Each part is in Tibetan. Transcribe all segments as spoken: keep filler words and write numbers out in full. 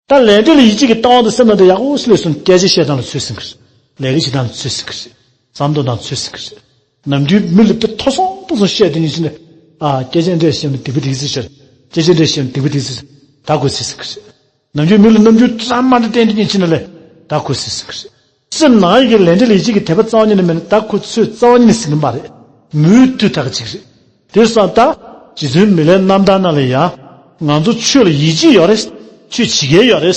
ད་ལས་འབྲས་ལ་ཡིད་ཆེས་ཀྱི་ལྟ་བ་དང་སེམས་ནང་དུ་ཡག་པོ་ཞིག་སླེབས་སོང་། སྐད་ཆ་བཤད་སྟངས་ལ་ཚོད་ཟིན་གི་རེད། ལས་ཀ་བྱེད་སྟངས་ལ་ཚོད་ཟིན་གི་རེད། བསམ་བློ་གཏོང་སྟངས་ལ་ཚོད་ཟིན་གི་རེད། ནམ་རྒྱུན་མི་ལ་དཔེ་མཐོ་སོང་མཐོ་སོང་བཤད་དེ་ཉིན་ཕྱིན་ནས། ཨ། སྐད་ཆ་འདྲ་བཤད་ན་སྡིག་པ་སྡིག་ཚིག་ཟེར། སྐད་ཆ་འདྲ་བཤད་ན་སྡིག་པ་སྡིག་ཚིག་ཟེར། ད་ཁོ་ཚོད་ཟིན་གི་རེད། ནམ་རྒྱུན་མི་ལ་རྣམ་འགྱུར་འདྲ་མི་འདྲ་བསྟན་དེ་ཉིན་ཕྱིན་ནས་ལས། ད་ཁོ་ཚོད་ཟིན་གི་རེད། སེམས་ནང་གི་ལས་འབྲས་ལ་ཡིད་ཆེས་ཀྱི་དད་པ་རྩ་བ་ཉིད་ནས་མེད་ན། ད་ཁོ་ཚོད་རྩ་བ་ཉིད་ནས་ཟིན་གི་མ་རེད། མུ་མཐུད་ད་ག་ཅིག་རེད། དེ་སོང་ད། རྗེ་བཙུན་མི་ལའི་རྣམ་ཐར་ནང་ལ་ཡང་། ང་ཚོ་ཆོས་ལ་ཡིད་ཆེས་ཡོད་རེད། ཆོས་བྱེད་མཁན་ཡོད་རེད།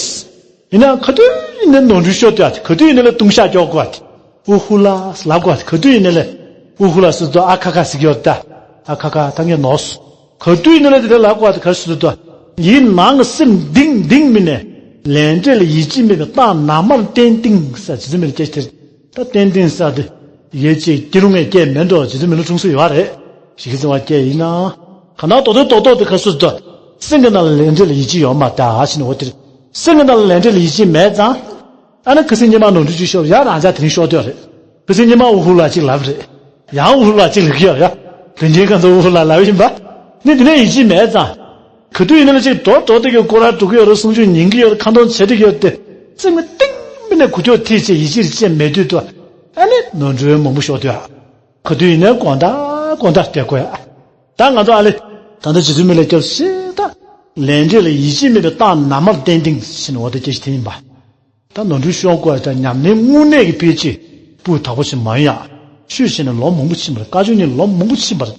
ཡིན་ནའང་ག་དུས་ཡིན་ནའི་ནོར་འཁྲུལ་ཤོར་དུས་ཨ། ག་དུས་ཡིན་ནའི་ལ་ལྟུང་བཤགས་སྐྱོར་དགོས་ཨ། ཨུ་ཧུ་ལ་ལབ་དགོས་ཨ། ག་དུས་ཡིན་ནའི་ལ་ཨུ་ཧུ་ལ་ཟེར་དུས་ཨ་ཁ་ཁ་ཟེར་གྱི་ཡོད་ད། ཨ་ཁ་ཁ་ད་ངས་ནོར་སོང་། ག་དུས་ཡིན་ནའི་ལ་དེ་འདྲ་ལབ་དགོས་ཨ། ག་ཟེར་དུས་ཡིད་ནང་གི་སེམས་གཏིང་གཏིང་མི་ནས་ལས་འབྲས་ལ་ཡིད་ཆེས་མེད་པའི་རྟགས་ནར་མར་ཏན་ཏིང་ཟེར། རྗེ་བཙུན་མི་ལ་སྐད་ཆ་དེ་རེད། ད་ཏན་ཏན་ཟེར་དེ། ཡིད་ཆེས་སྐྱིད་ལུང་ངས་སྐྱེས་མེད་འགྲོ། རྗེ་བཙུན་མི་ལ་སྲུང་སྲོལ་ཡོད་རེད། ཞིག་གི་བརྩེ་བ་སྐྱེས་ཡིན་ན། ག་ན་རྡོག་རྡོག་རྡོག་རྡོག་དེ་ག་སུ་དོ། སེམས་ཀྱི་ནང་ལ་ལས་འབྲས་ལ་ཡིད་ཆེས་ཡོད་མ་ད་ཨ་ཕྱིན་འོ་དེར། སེམས་ཀྱི་ནང་ལ་ལས་འབྲས་ལ་ཡིད་ཆེས་མེད་ཙང་། ཨ་ནི་ཁ་སང་ཉི་མ་ནོར་འཁྲུལ་ཅིག་ཤོར་ཡ་རང་ཅག་དེ་རིང་ཤོར་འདོད་རེད། ཁ་སང་ཉི་མ་ཨུ་ཧུ་ལ་ཅིག་ལབ་རེད། ཡང་ཨུ་ཧུ་ལ་ཅིག་ལབ་ཡོད་ཡ། དོན་རྐྱེན་གང་ཚོ་ཨུ་ཧུ་ལ་ལབ་ཡིན་པ། ནི་དེ་ནས་ཡིད་ཆེས་མེད་ཙང་། ག་དུས་ཡིན་ན་ལ་ཅིག་རྡོག་རྡོག་དེ་གི་སྐོར་ར་འགྲོ་གི་ཡོད་རེད། གསུང་ཆོས་ཉན་གི་ཡོད་རེད། ཁ་འདོན་བྱེད་ཀྱི་ཡོད་དེ། སེམས་ཀྱི་གཏིང་མི་ནས་གུ་ཅོག་ཐིག་ཅེས་ཡིད་ཆེས་རིག་ཅེས་མེད་དུས་དུ། ཨ་ནི་ནོར་འཁྲུལ་མང་པོ་ཤོར་དུས་ཨ། ག་དུས་ཡིན་ནའི་དགོང་དག་དགོང་དག་བསྡད་དགོས་ཨ། ད་ང་ཚོ་ཨ་ལེ། ད་ལྟ་རྗེ་བཙུན་མི་ལ་སྐྱབས་ཤེས་ད། ལས་འབྲས་ལ་ཡིད་ཆེས་མེད་པའི་རྟགས་ནར་མར་ཏན་ཏིང་ཞེས་ནས་འོ་ད་སྐད་ཆ་དེ་ཡིན་པ། ད་ནོར་འཁྲུལ་ཤོར་དགོས་ད། ཉམས་ལེན་དངོས་གནས་ཀྱི་དཔེ་ཆ་སྤུས་དག་པོ་ཞིག་མ་ཡོང་ཡ། ཆོས་བྱས་ནས་ལོ་མང་པོ་ཕྱིན་པ་རེད། བཀའ་ཆོས་ཉན་ལོ་མང་པོ་ཕྱིན་པ་རེད།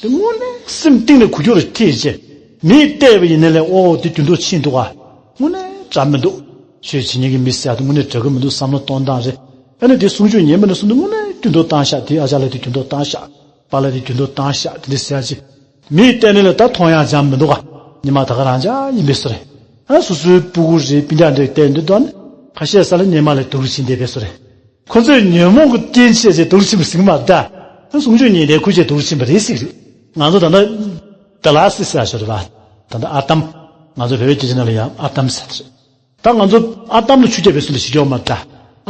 དེ་དངོས་གནས་སེམས་གཏིང་ནས་གུ་ཅོག་རེ་ཐེག་བྱས། མིས་བལྟས་པ་ཡིན་ན་ལས་ཨོ་དེ་དུད་འགྲོ་ཕྱིན་འདུག་ག། དངོས་གནས་འདྲ་མི་འདུག། ཆོས་བྱེད་མཁན་གྱི་མི་ཟེར་ཡ་དེ་དངོས་གནས་འདྲ་གི་མི་འདུག། བསམ་བློ་གཏོང་སྟངས་རེད། ཨ་ནི་དེ་གསུང་ཆོས་ཉན་པ་ནས་བཟུང་སྟེ་དངོས་གནས་དུད་འགྲོ་བཏང་ཤག། དེ་ཨ་ཅག་ལ་དེ་དུད་འགྲོ་བཏང་ཤག། པཱ་ལགས་དེ་དུད་འགྲོ་བཏང་ཤག། དེ་འདྲ་ཟེར་ཡ་ཅིག། མིས་བལྟས་ནས་ལས་ད་མཐོང་ཡག་ཅང་མི་འདུག་ག། ཉི་མ་ད་ག་རང་ཅག་ཡིན་པའི་བཟོ་རེད། ཨ་སོ་སོའི་སྤུ་གུ་རེད། སྤུན་ཀྱག་འདྲ་བལྟས་འདུག་དོན། ཁ་ཤས་ས་ལ་ཉི་མ་ལས་སྡུག་རུ་ཕྱིན་བསྡད་པའི་བཟོ་རེད། ཁོ་ཚོས་ཉོན་མོངས་ཀྱི་རྐྱེན་བྱས་ཚེ་སྡུག་རུ་ཕྱིན་པ་ཟིག་མ་རེད་ད། ཨ་གསུང་ཆོས་ཉན་བསྡད་ཁུལ་བྱས་སྡུག་རུ་ཕྱིན་པ་རེད་ཟེར་གི་རེད། ང་ཚོ་ད་ལྟ་ད་ལ་སི་ཟེར་ཡ་ཞོ་རེད་པ། ད་ལྟ་ཨར་འདམ། ང་ཚོ་བོད་པའི་སྐད་ཆ་ནང་ལ་ཡང་ཨར་འདམ་ཟེར་རེད། ད་ང་ཚོ་ཨར་འདམ་ལ་ཆུ་བརྒྱབ་པའི་སུ་ལ་ཞིག་ཡོད་མ་རེད་ད།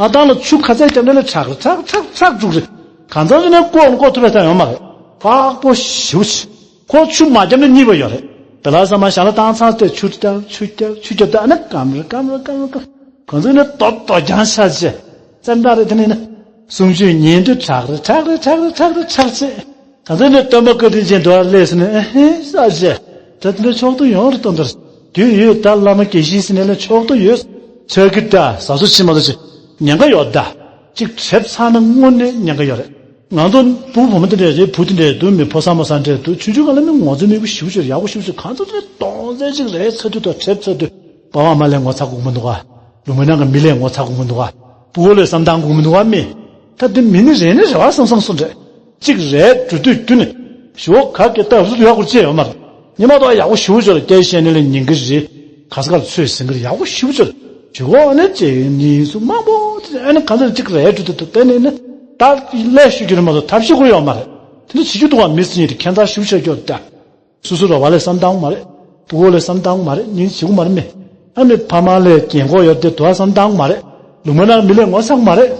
ཨར་འདམ་ལ་ཆུ་ག་ཚད་བརྒྱབ་ན་ལས་ཁྲག་ཁྲག་ཁྲག་ཁྲག་འཇུག་རེད། གང་ཚང་ཚོ་ནས་བཀོག་ནས་བཀོག་ཐུབ་པའི་ཐབས་ཡོད་མ་རེད། ཁག་པོ་ཞེ་པོ་ཅིག། ཁོ་ཆུ་མ་བརྒྱབ་ན་གཉིད་པ་ཡོད་རེད། དེ་ལ་ས་མ་ཞང་ལ་བཏང་ཚར་ཏེ་ཆུ་བརྒྱབ་ཆུ་བརྒྱབ་ཆུ་བརྒྱབ་ད་ཨ་ནི་སྐམ་རེད་སྐམ་རེད་སྐམ་རེད་སྐམ། གང་ཚང་ནས་རྡོ་རྡོ་རྐྱང་ཤ་ཅེ། ཙན་དན་རེད་དེ་ནས་ན། གསུང་ཆོས་ཉན་དུས་ཁྲག་རེད་ཁྲག་རེད་ཁྲག་རེད་ཁྲག་རེད་ཁྲག་ཅེ། ད་ཚོད་ནས་སྟོན་པ་བཀའ་དྲིན་ཅན་འགྲོ་བ་སླེབས་སོང་ནས་ཨེ་ཧེ་ས་ཞེས། ད་དེ་འདྲ་ཕྱོགས་བསྡུ་ཡོང་རེ་གཏོང་དར། དུས་ཡོད་ད་བླ་མ་དགེ་བཤེས་ཟེར་ནས་ལ་ཕྱོགས་བསྡུ་ཡོད། ཆོས་ཀྱི་ད་ཟ་སོ་ཕྱི་མ་ལ་ཅི། ཉེན་ཁ་ཡོད་ད། གཅིག་གྲེབ་ཚར་ན་དངོས་གནས་ཉེན་ཁ་ཡོད་རེད། ང་ཚོ་བུ་བུ་མོ་དེ་འདྲས་རེད། བུ་དེ་འདྲས་འདུག་མི་ཕོ་གསར་མོ་གསར་འདྲས་འདུག་ཆུང་ཆུང་ག་ལ་མི་ངོ་ཚ་མི་བུ་ཞིབ་ཅིག་ཡག་པོ་ཞིབ་ཅིག་གང་ཚོ་དེ་གདོང་ཚད་ཅིག་རེད་ཚ་དུས་དང་གྲེབ་ཚ་དུས། པ་བ་མ་ལས་ངོ་ཚ་དགོས་མི་འདུག་ག། ལུང་མ་ནང་གི་མི་ལས་ངོ་ཚ་དགོས་མི་འདུག་ག། ཕྲུ་གུ་ལས་བསམ་བཏང་དགོས་མི་འདུག་ག་མི། ད་དེ་མི་ནི་རེ་ནི་རེ་བ་བསམ་བསམ་སོང་རེད། གཅིག་རེད་འགྲོ་དུས་རྒྱུ་ནི། ཞོ་ག་གེ་ལྟ་རུ་ཡག་པོ་ཅེས་ཡོད་མ་རེད། ཉི་མ་དོ་ཡག་པོ་ཞུ་ཅོར་སྐད་བཤད་ནི་ལས་ཉིན་གི་རེད། ག་ས་གར་ཚོད་ཟིན་གི་རེད་ཡག་པོ་ཞུ་ཅོར། ཇུ་གོ་ཨ་ནི་ཅེས་ནི་སུ་མང་པོ་དེ་ཨ་ནི་གང་ཚར་གཅིག་རེད་འགྲོ་དུས་དེ་ནི་ནི། ད་ལས་ཞུ་རྒྱུ་རེད་མ་གཏོགས་ཐབས་ཤེས་ཁོ་ཡོད་མ་རེད། དེ་ནི་བྱེད་རྒྱུ་འདུག་ག་མི་སྲིད་ཉིད་དེ་ཁྱད་མཚར་ཞུ་ཆོག་རྒྱུ་ད། སོ་སོ་ར་བ་ལས་བསམ་བཏང་མ་རེད། ཕྲུ་གུ་ལས་བསམ་བཏང་མ་རེད། ཉིན་བྱེད་དགོས་མ་རེད་མི། ཨ་ནི་ཕ་མ་ལས་རྒན་གོག་ཡོད་དེ་དོ་བསམ་བཏང་མ་རེད། ལུང་མ་ནང་མི་ལས་ངོ་ཚ་མ་རེད།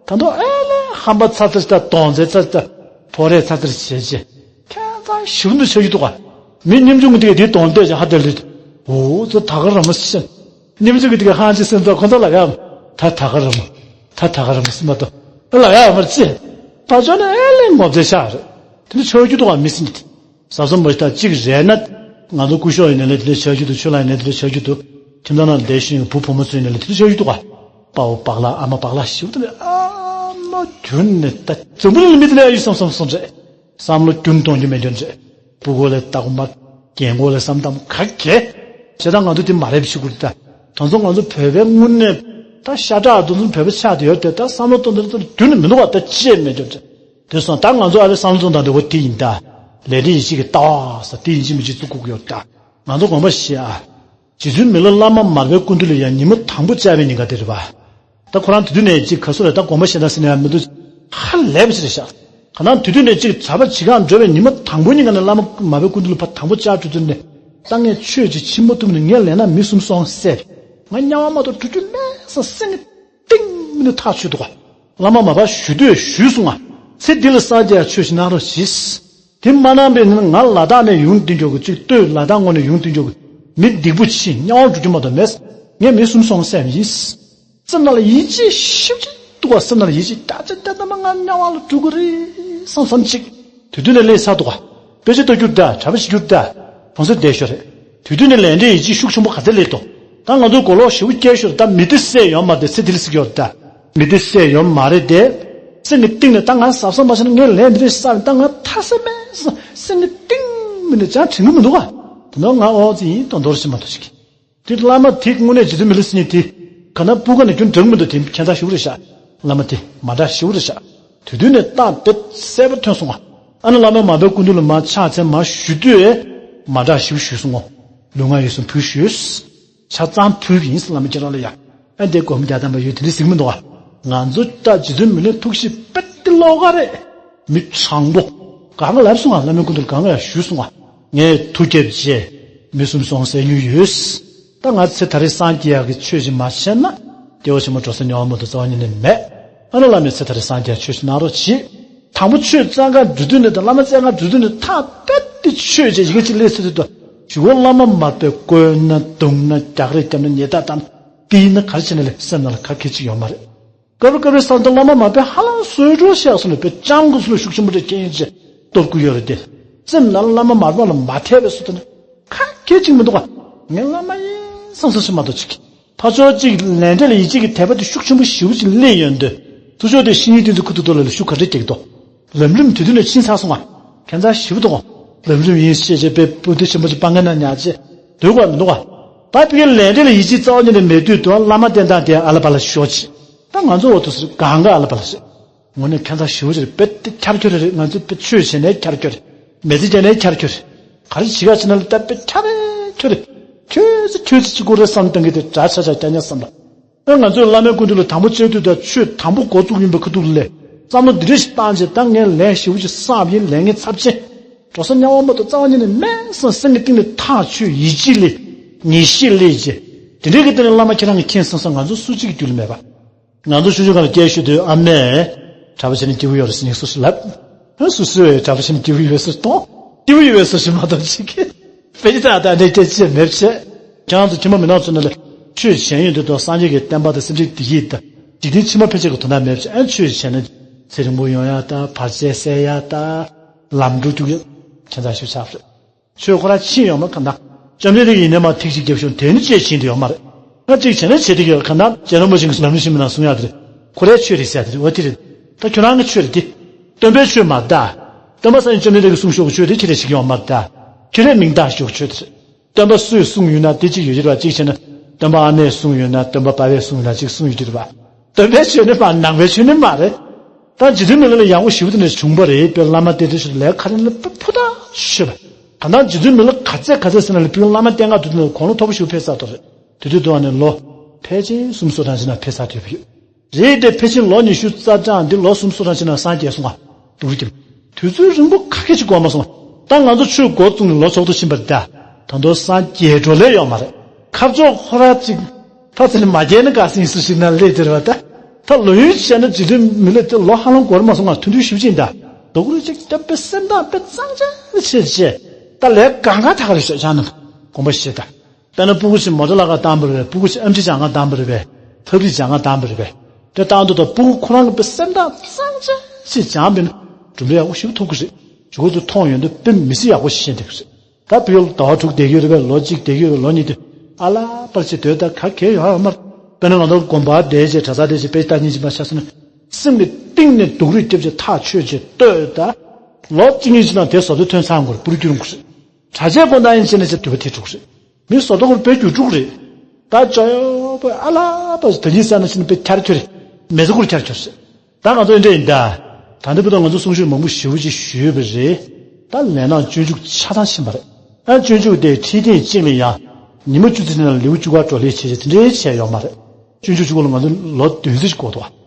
ད་དུང་ཨེ་ལས་ཧམ་པ་ཚ་ཚ་ད་གདོང་ཚད་ཚ་ཚ། ཕོ་རས་ཚ་ཚ་བྱེད་ཅེ། ཁྱད་མཚར་ཞིབ་འདུ་ཆགས་ཀྱི་འདུག་ག། མི་ཉམ་ཆུང་གི་དེ་གའི་དེའི་གདོང་བལྟས་ཀྱང་ཧ་དལ་ལེ། འོ་ཚོ་ད་ག་ར་མ་སི་ཤན། ཉམ་ཆུང་གི་དེ་གའི་ཧང་ཅི་སེམས་ཚོགས་ཁོ་ཚོ་ལ་ཡ། ད་ད་ག་ར་མ། ད་ད་ག་ར་མ་སི་མ་ཏོ། ལ་ཡ་མར་ཅི། ད་ཅོ་ན་ཨེ་ལས་ངོ་བདེ་ཤ་རེད། དེ་ནི་ཆོས་རྒྱུ་འདུག་ག་མི་སྲིད་ཉིད། ཟབ་གསང་མ་ཞིག་ད་གཅིག་རེད་ན། ང་ཚོ་སྐུ་ཞོགས་ཡིན་ནའི་ལས་དེ་འདྲ་ཆགས་རྒྱུ་འདུག་ཆོས་ལ་ཡིན་ནའི་དེ་འདྲ་ཆགས་རྒྱུ་འདུག་ཁྱིམ་ཚང་ནང་བསྡད་ཤིང་བུ་བུ་མོ་ཚོ་ཡིན་ནའི་ལས་དེ་འདྲ་ཆགས་རྒྱུ་འདུག་ག། དཔའ་བོ་བག་ལ་ཨ་མ་བག་ལ་ཞིག་དེ་ནས་ཨ་མ་རྒྱུན་ནས་ད་འཛམ་བུ་གླིང་ལ་མི་དེ་འདྲ་ཡོད་བསམ་བསམ་སོང་རེད། བསམ་བློ་རྒྱུན་གཏོང་རྒྱུ་མེད་རྒྱུ་རེད། སྤུ་གུ་ལ་ལྟ་གོ་མ། རྒན་གོག་ལ་བསམ་བཏང་ག་གེ། བྱས་ད་ང་ཚོ་དེ་མ་རེད་ཞུ་དགོས་རེད་ད། དེ་ཚོ་ང་ཚོ་བོད་པའི་དངོས་གནས་ད་ཤ་ཁྲག་དེ་ཚོ་བོད་པ་ཆགས་བསྡད་ཡོད་དེ་ད་བསམ་བློ་གཏོང་དེ་ཚོ་རྒྱུན་ནས་མི་འདུག་བ་ད་ཅེས་མེད་རྒྱུ་རེད། དེ་སོང་ད་ང་ཚོ་ཨ་རི་བསམ་བློ་གཏོང་སྟངས་འདྲ་བོ་དེ་ཡིན་ད། ལས་འབྲས་ཡིད་ཆེས་ཀྱི་ལྟ་བ་ཟེར་དེ་ཡིན་གཅིག་མིན་གཅིག་བཙུགས་དགོས་ཀྱི་ཡོད་ད། ང་ཚོ་དགོངས་པ་བཞེས་ཨ། རྗེ་བཙུན་མི་ལ་བླ་མ་མར་པའི་སྐུ་མདུན་ལ་ཡང་ཉི་མ་དང་པོ་བཅར་བའི་ཉིན་ག་དེ་རེད་པ། ད་ཁོ་རང་དེ་དུས་ནས་ཅིག་ག་སུ་རེད་ད་དགོངས་པ་བཞེས་ད་ཟེར་ནས་ཡང་མི་འདུག་ཧ་ལས་པ་ཞིག་རེད་ཤག་ག་ནང་དེ་དུས་ནས་ཅིག་གྲྭ་པ་བྱེད་གར་འགྲོ་བའི་ཉི་མ་དང་པོ་ཉིན་ག་ནས་བླ་མ་མར་པའི་སྐུ་མདུན་ལ་ཕར་དང་པོ་བཅར་འགྲོ་དུས་ནས་ད་ངས་ཆོས་ཅིག་ཤེས་མ་ཐུབ་ནས་ངས་ལས་ན་མི་གསུམ་སོང་ཟེར། ང་དམྱལ་བ་མ་གཏོགས་འགྲོ་རྒྱུ་མེད་ས་སེང་གེ་ཏིང་མི་ནི་ཐག་ཆོད་འདུག་ག། བླ་མ་མར་པ་ཞུ་འདོད་ཞུས་སོང་ང་། ཚེ་འདི་ལ་སངས་རྒྱས་ཆོས་ཤིག་གནང་རོགས་གྱིས། དེ་མ་གནང་པས་ནི་ང་ལ་དྭགས་ནས་ཡོང་བསྡད་མགྱོགས་ཀྱི་གཅིག་སྟོད་ལ་དྭགས་ངོས་ནས་ཡོང་བསྡད་མགྱོགས་ཀྱི་མི་སྡིག་པོ་ཆེ་དམྱལ་བར་འགྲོ་རྒྱུ་མ་གཏོགས་མེད། ངས་མི་གསུམ་སོང་སེམས་ཡིན། སེམས་ནང་ལ་ཡིད་ཆེས་ཞེ་པོ་ཅིག་འདུག་ག་སེམས་ནང་ལ་ཡིད་ཆེས་རྒྱ་ཆེ་རྒྱ་ཐ་མ་ང་དམྱལ་བ་ལ་འགྲོ་གི་རེད་བསམ་བསམ་ཅིག་དེ་དུས་ནས་སླེབས་ཚར་འདུག་ག་དཔེ་ཆ་ལྟ་རྒྱུ་རེད་ད། གྲྭ་པ་བྱེད་རྒྱུ་རེད་ད། གྲོང་གསེབ་བསྡད་ཤོག་རེད། དེ་དུས་ནས་ལས་འབྲས་ཡིད་ཆེས་ཤུགས་ཆེན་པོ་ག་ཚད་སླེབས་འདུག་ད་ང་ཚོ་མགོ་ལོག་ཞེ་པོ་སྐྱེས་ཤོག་རེད་ད། མི་དེ་བསད་ཡོད་མ་རེད་དེ་ཚེ་འདི་ལ་སྲིད་ཀྱི་ཡོད་རེད་ད། མི་དེ་བསད་ཡོད་མ་རེད་དེ། སེམས་ཀྱི་གཏིང་ནས་ད་ང་གཟབ་གཟབ་མ་བྱས་ན་ངས་ལས་འདི་འདྲ་བསགས་ནས་ད་ང་ཐར་ས་མེད་བསམ། སེམས་ཀྱི་གཏིང་མི་ནས་ཅང་དྲན་གི་མི་འདུག་ག་དེ་ནས་ང་ཨོ་ཙི་ཡིན་དོན་དོར་ཞིག་མ་གཏོགས་ཅིག་དེ་བླ་མ་དེ་དངོས་གནས་རྗེ་བཙུན་མི་ལ་སྲིད་ཉིད་དེ། ག་ན་སྤུ་ག་ནས་ཁྱོད་འགྲིག་མི་འདུག་དེ་ཁྱད་མཚར་ཞེ་པོ་རེད་ཤག་བླ་མ་དེ་མ་འདྲ་ཞེ་པོ་རེད་ཤག་དེ་དུས་ནས་རྟགས་དཔེ་གསལ་པོ་ཐོན་སོང་ང་། ཨ་ནི་བླ་མ་མར་པའི་སྐུ་མདུན་ལ་མར་ཕྱག་འཚལ་མར་ཞུ་དུས་མ་འདྲ་ཞེ་པོ་ཞུས་སོང་ངོ་། ལུས་ངག་ཡིད་གསུམ་ཕུལ་ཞུས། ཆ་ཚང་ཕུལ་གྱི་ཡིན་བླ་མ་ཁྱེད་རང་ལ་ཡ། ཨ་འདི་སྒོམ་རྒྱག་དམ་པ་ཡོད་དེ་འདྲ་ཟིག་མི་འདུག་ཨ། ང་ཚོ་ད་རྗེ་བཙུན་མི་ལའི་ཐུགས་གཤིས་དཔེ་དེ་ལོག་ག་རེད། མི་དྲང་པོ། གང་ག་ལབ་སོང་ང་བླ་མའི་སྐུ་མདུན་གང་ག་ཡང་ཞུས་སོང་ང་། ངས་ཐུགས་བསྐྱབས་རྗེས། མི་གསུམ་སོང་ཟེར་རྒྱུ་ཡོད། ད་ང་ཚེ་ད་རེས་སངས་རྒྱས་ཡག་གི་ཆོས་ཅིག་མ་བྱས་ན། སྐྱེ་བོ་ཆེན་པོ་འགྲོ་ས་མྱོང་བ་མ་གཏོགས་རྩ་བ་ཉིད་ནས་མེད། ཨ་ནི་བླ་མས་ཚེ་ད་རེས་སངས་རྒྱས་ཆོས་ཅིག་གནང་རོགས་གྱིས། དང་པོ་ཆོས་བཙལ་ག་འགྲོ་དུས་ནས་དང་བླ་མ་བཙལ་ག་འགྲོ་དུས་ནས་ཐག་རྦད་དེ་ཆོས་ཅིག་ཡི་གེ་ཅིག་སླེབས་ཚར་དུས་དང་གཞུག་གུ་བླ་མ་མར་པས་བཀོལ་ན་བརྡུང་ན་རྒྱག་རེས་བརྒྱབ་ན་ཉེས་རྡུང་བཏང་ན་དེ་ཡིན་ན་ག་རེ་བྱས་ན་ལས་སེམས་ནང་ལ་ཁ་སྐད་ཅིག་ཡོད་མ་རེད། སྐབས་རེ་སྐབས་རེ་བསམ་དུས་བླ་མ་མར་པས་ཧ་ལམ་བཟོད་གྲོགས་བཤད་སོང་ནས་དཔེ་སྤྱང་ཀི་ཚོ་ལ་ཤུགས་ཆེན་པོ་འདྲ་སྐྱེ་ཡིན་ཅེས་སྟོབས་ཀུན་ཡོད་རེད་དེ། སེམས་ནང་ལ་བླ་མ་མར་པ་ལ་མ་འཐད་པའི་བཟོ་ལྟ་ནི་ཁ་སྐད་ཅིག་མི་འདུག་ག་ངས་བླ་མ་ཡིན་བསམ་བསམ་ཞིག་མ་གཏོགས་ཅིག་ཕར་ཕྱོགས་གཅིག་ལས་འབྲས་ལ་ཡིད་ཆེས་ཀྱི་དད་པ་དེ་ཤུགས་ཆེན་པོ་ཞེ་པོ་ཅིག་སླེབས་ཡོང་དུས་ཚུར་ཕྱོགས་དེ་བཤེས་གཉེན་དེ་ཚོ་ཁུ་ཐུག་ཐུག་ལ་ལ་ཤུགས་ག་འདྲ་རྒྱག་གི་འདུག་ལམ་རིམ་དེ་དུས་ནས་ཕྱིན་ཚར་སོང་ང་། ཁྱད་མཚར་ཞེ་པོ་འདུག་ག་ལམ་རིམ་ཡིན་ཞེས་བྱས་པའི་སྤུན་ཟླ་ཆེན་པོ་ཅིག་སྤང་ངན་ན་ཉར་ཅེས་འདོད་དགོས་མི་འདུག་ག་ད་ཕ་གིའི་ལས་འབྲས་ལ་ཡིད་ཆེས་རྩ་བ་ཉིད་ནས་མེད་དུས་དུ་བླ་མ་བསྟེན་སྟངས་དེ་ཨ་ལ་པ་ལ་ཤོག་ཅིག་ད་ང་ཚོ་འོ་དུ་སུ་གང་ག་ཨ་ལ་པ་ལ་ཤོག་ངོ་ནས་ཁྱད་མཚར་ཞེ་པོ་ཅིག་རེད། དཔེ་དེ་ཁྱར་ཁྱོར་རེད། ང་ཚོ་དཔེ་ཆོས་བྱས་ནས་ཁྱར་ཁྱོར་རེད། མི་ཚེ་སྐྱེལ་ནས་ཁྱར་ཁྱོར་རེད། ག་རེ་བྱེད་ག་བྱེད་ན་ལ་ད་དཔེ་ཁྱར་རེད་ཁྱོར་རེད། ཁྱོད་ཚོ་ཁྱོད་ཚོ་གཅིག་པོ་རེད་བསམ་བཏང་གི་དེ་འདྲ་ཆ་ཆ་སྐྱ་ཉ་བསམ་ལ། ཨེ་ང་ཚོས་བླ་མའི་སྐུ་མདུན་ལ་དང་པོ་བཅར་དུས་ད་ཆོས་དང་པོ་འགོ་བཙུགས་ཡིན་པ་ཁ་ཐུག་ལས་བསམ་བློ་འདི་འདྲ་ཞིག་བཏང་རྗེས་ད་ངས་ལན་ཞེ་པོ་ཅིག་བསགས་པ་ཡིན། ལས་ངན་ཚབས་ཆེན། འགྲོ་ས་དམྱལ་བ་མ་གཏོགས་རྩ་བ་ཉིད་ནས་མེད་བསམ་སེམས་ཀྱི་གཏིང་ནས་ཐག་ཆོད་ཡིད་ཆེས་སླེབས། ངེས་ཤེས་སླེབས་རྗེས་དེ་འདྲའི་གི་སྟེང་ནས་བླ་མ་ཁྱེད་རང་གིས་མཁྱེན་སོང་ཙང་ང་ཚོ་སུ་གཅིག་གི་རྒྱུད་ལ་མེད་པ། ང་ཚོ་ཆུང་ཆུང་སྒང་ལ་སྐད་ཤོད་དུས་ཨ་མས། གྲྭ་པ་བྱས་ན་སྐྱིད་པོ་ཡོད་རེད་ཟེར་ནས་སུ་ཞིག་ལབ། ཨ་སུ་སུ་བས་གྲྭ་པ་བྱས་ན་སྐྱིད་པོ་ཡོད་ཟེར་གཏོང་། སྐྱིད་པོ་ཡོད་ཟེར་ཞིག་མ་གཏོང་ཅིག་གི། དཔེ་ཆ་ད་ད་འདྲའི་སྐད་ཆ་མེད་བྱས། ཁྱེད་རང་ཚོ་ཁྱིམ་པ་མི་ནག་ཚོ་ནང་ལ་ཆོས་བྱས་ཡོང་དུས་དང་སངས་རྒྱས་ཀྱི་བསྟན་པ་དང་སེམས་ཅན་བདེ་སྐྱིད་དང་འཇིག་རྟེན་ཕྱི་མ་ཕན་ཆད་ཀྱི་དོན་དག་མེད་བྱས། ཨ་ཆོས་བྱས་ན་ཚེ་རིང་པོ་ཡོང་ཡ་ད་བར་ཆད་སེལ་ཡ་ད་ལམ་འགྲོ་རྒྱུག་ཡ་ཁྱད་མཚར་ཞིག་ཆགས་རེད། ཆོས་ཁོ་རང་ཕྱིན་ཡོད་མ་གང་ལྟར། བཅོམ་ལྡན་འདས་ཀྱིས་ཡིན་ནའི་མ་ཐིག་ཅིག་བརྒྱབ་བྱུང་དེ་ནི་ཅེས་བྱིན་དུ་ཡོད་མ་རེད། ང་གཅིག་བྱས་ན་བྱེད་དེ་ཡོད་གང་ལྟར་རྗེ་རིན་པོ་ཆེ་གིས་ལམ་རིམ་ཤེས་མི་ནང་གསུང་ཡག་དེ་རེད། ཁོ་རའི་ཆོས་རེད་ཟེར་དེ་རེད། འོ་དེ་རེད། ད་ཁྱོད་རང་གི་ཆོས་རེད་དེ། སྟོན་པའི་ཆོས་མ་རེད་ད། སྟོན་པ་སངས་རྒྱས་བཅོམ་ལྡན་འདས་ཀྱིས་གསུངས་ཤོག་གི་ཆོས་དེ་ཁྱེད་རས་བྱེད་ཀྱི་ཡོད་མ་རེད་ད། ཁྱེད་རས་མིང་བཏགས་ཤོག་གི་ཆོས་དེ་རེད། སྟོན་པ་སུས་གསུངས་ཡོད་ན་དེ་གཅིག་ཡོད་ཀྱི་རེད་བ། གཅིག་བྱས་ན་སྟོན་པ་ཨ་ནེས་གསུངས་ཡོད་ན་སྟོན་པ་པ་ཕས་གསུངས་ཡོད་ན་གཅིག་གསུངས་ཡོད་ཀྱི་རེད་བ། སྟོན་པའི་ཆོས་ནི་མ་ནང་པའི་ཆོས་ནི་མ་རེད། ད་རྗེ་བཙུན་མི་ལ་ལ་ཡག་པོ་ཞེ་པོ་དེ་འདྲ་བྱུང་པ་རེད། དཔེ་བླ་མ་དེ་འདྲ་ཞིག་ལས་ཁ་རེ་ལ་དཔེ་ཕུ་ཐག་ཆོད་པ། གང་ལྟར་རྗེ་བཙུན་མི་ལ་ག་ཚད་ག་ཚད་ཟེར་ན་ལ་དཔེ་བླ་མ་བསྟེན་ག་དུས་དེ་ལ་དགུང་ལོ་མཐོ་པོ་ཞིག་ཕེབས་ཚར་དོ་རེད། དེ་དུས་དུ་བ་ནས་ལོ་ཕལ་ཆེར་སུམ་ཅུ་སོ་གྲངས་ཅིག་ན་ཕེབས་ཚར་དུས་ཡོད་རེད། དེ་ཕལ་ཆེར་ལོ་ཉི་ཤུ་རྩ་གྲངས་འདི་ལོ་སུམ་ཅུ་སོ་གྲངས་ཅིག་ན་སངས་རྒྱས་སོང་ང་། སྡུག་རུ་ཀྱིན། དུས་ཚོད་རིང་པོ་ཁ་ཁད་ཅིག་འགོར་མ་སོང་། ད་ང་ཚོ་ཆོས་འགོ་བཙུགས་ནས་ལོ་ཆོག་ཏུ་ཕྱིན་པ་རེད་ད། ད་དུང་སངས་རྒྱས་འགྲོ་ལས་ཡོད་མ་རེད། ཁ་ཕྱོགས་ཁོ་ར་ཅིག་ཐ་ཚིག་ནས་མ་རྒྱས་ན་དགའ་སེང་སུ་ཞིག་ན་ལས་དེར་བ་ད། ད་ལོ་ཡུན་བྱས་ན་རྗེ་བཙུན་མི་ལ་དེ་ལོ་ཧ་ལམ་འགོར་མ་སོང་ང་། ཐུང་ཐུང་ཞིབ་ཅིང་ད། རྡོ་ཀུ་རི་ཅིག་སྟབས་པའི་སེམས་ཐག་པའི་གཙང་ཆ་ཆེ་ཆེ། ད་ལས་གང་ག་ཐག་རེ་ཤོད་ཆང་ནམ་དགོངས་པ་བཞེས་ད། དཔེར་ན་སྤུ་གུ་ཞིག་མོ་ཊ་ལ་ཁ་བཏང་པ་རེད་པས། སྤུ་གུ་ཞིག་ཨེམ་ཆི་སྦྱང་ག་བཏང་པ་རེད་པས། ཐབ་རིག་སྦྱང་ག་བཏང་པ་རེད་པས། དེ་བཏང་དུས་ད་སྤུ་གུ་ཁོ་རང་གི་དཔེ་སེམས་ཐག་གཙང་ཆ་ཞིག་སྦྱངས་པས་ན་གྲུབ་འབྲས་ཡག་པོ་ཞིག་ཐོབ་ཀྱི་རེད། ཇུ་གུ་ཚོ་མཐོང་ཡོང་དུས་དཔེ་མི་སྲིད་ཡག་པོ་ཞིག་ཤེས་འདུག་རེད། ད་བུ་ཡོད་ལ་ཟླ་བ་དྲུག་བསྡད་ཀྱི་ཡོད་རེད་པས། ལོ་གཅིག་བསྡད་ཀྱི་ཡོད་རེད། ལོ་གཉིས་དེ་ཨ་ལ་པར་ཅིག་སྡོད་ད་ག་གེ་ཡོང་ཡོད་མ་རེད། དཔེར་ན་ང་ཚོ་དགོན་པར་བསྡད་རྗེས་གྲྭ་ཚང་བསྡད་རྗེས་དཔེ་ལྟ་ཉིན་གཅིག་མ་ཆགས་སོང་ན་སེམས་ཀྱི་གཏིང་ནས་སྡུག་རུས་བརྒྱབ་རྗེས་ཐག་ཆོད་རྗེས་ལྟོས་ད། ལོ་གཅིག་གཉིས་ཅིག་ནང་དེ་བཟོ་ལྟ་ཐོན་ཚར་འགོར་པུར་འགྱུར་འགོར་རེད། གྲྭ་ཆས་གོན་སྟངས་ཡིན་ཕྱིན་ན་ཅིག་དུས་བ་དེ་འགྲོ་གི་རེད། མི་བཟོ་ལྟ་སྐོར་དཔེ་འགྱུར་འགྲོ་གི་རེད། ད་ཅོ་ཡོ་པོ་ཨ་ལ་པ་ད་ཉིན་ས་ན་ཕྱིན་དཔེ་འཁྱར་འཁྱོར་རེད། མེ་བཟོ་སྐོར་འཁྱར་འཁྱོར་རེད། ད་ང་ཚོ་འདྲ་ཡིན་ད། ད་འདི་བར་དུ་ང་ཚོ་གསུང་ཆོས་མང་པོ་ཞེ་པོ་ཅིག་ཞུས་པ་རེད། ད་ལས་ནང་སྤྱོད་འཇུག་ཆ་ཚང་ཕྱིན་པ་རེད། ཨ་སྤྱོད་འཇུག་དེ་ཁྲིད་ཐེངས་གཅིག་ལ་ཡང་ཉི་མ་བཅུ་ཙམ་ནང་ལེའུ་བཅུ་པ་བགྲོ་གླེང་བྱས་བྱས་དེ་འདྲའི་བྱས་ཡོད་མ་རེད། སྤྱོད་འཇུག་བཅུ་པ་ལ་ང་ཚོ་ལོ་བདུན་ཙམ་ཞིག་འགོར་འདུག་བ།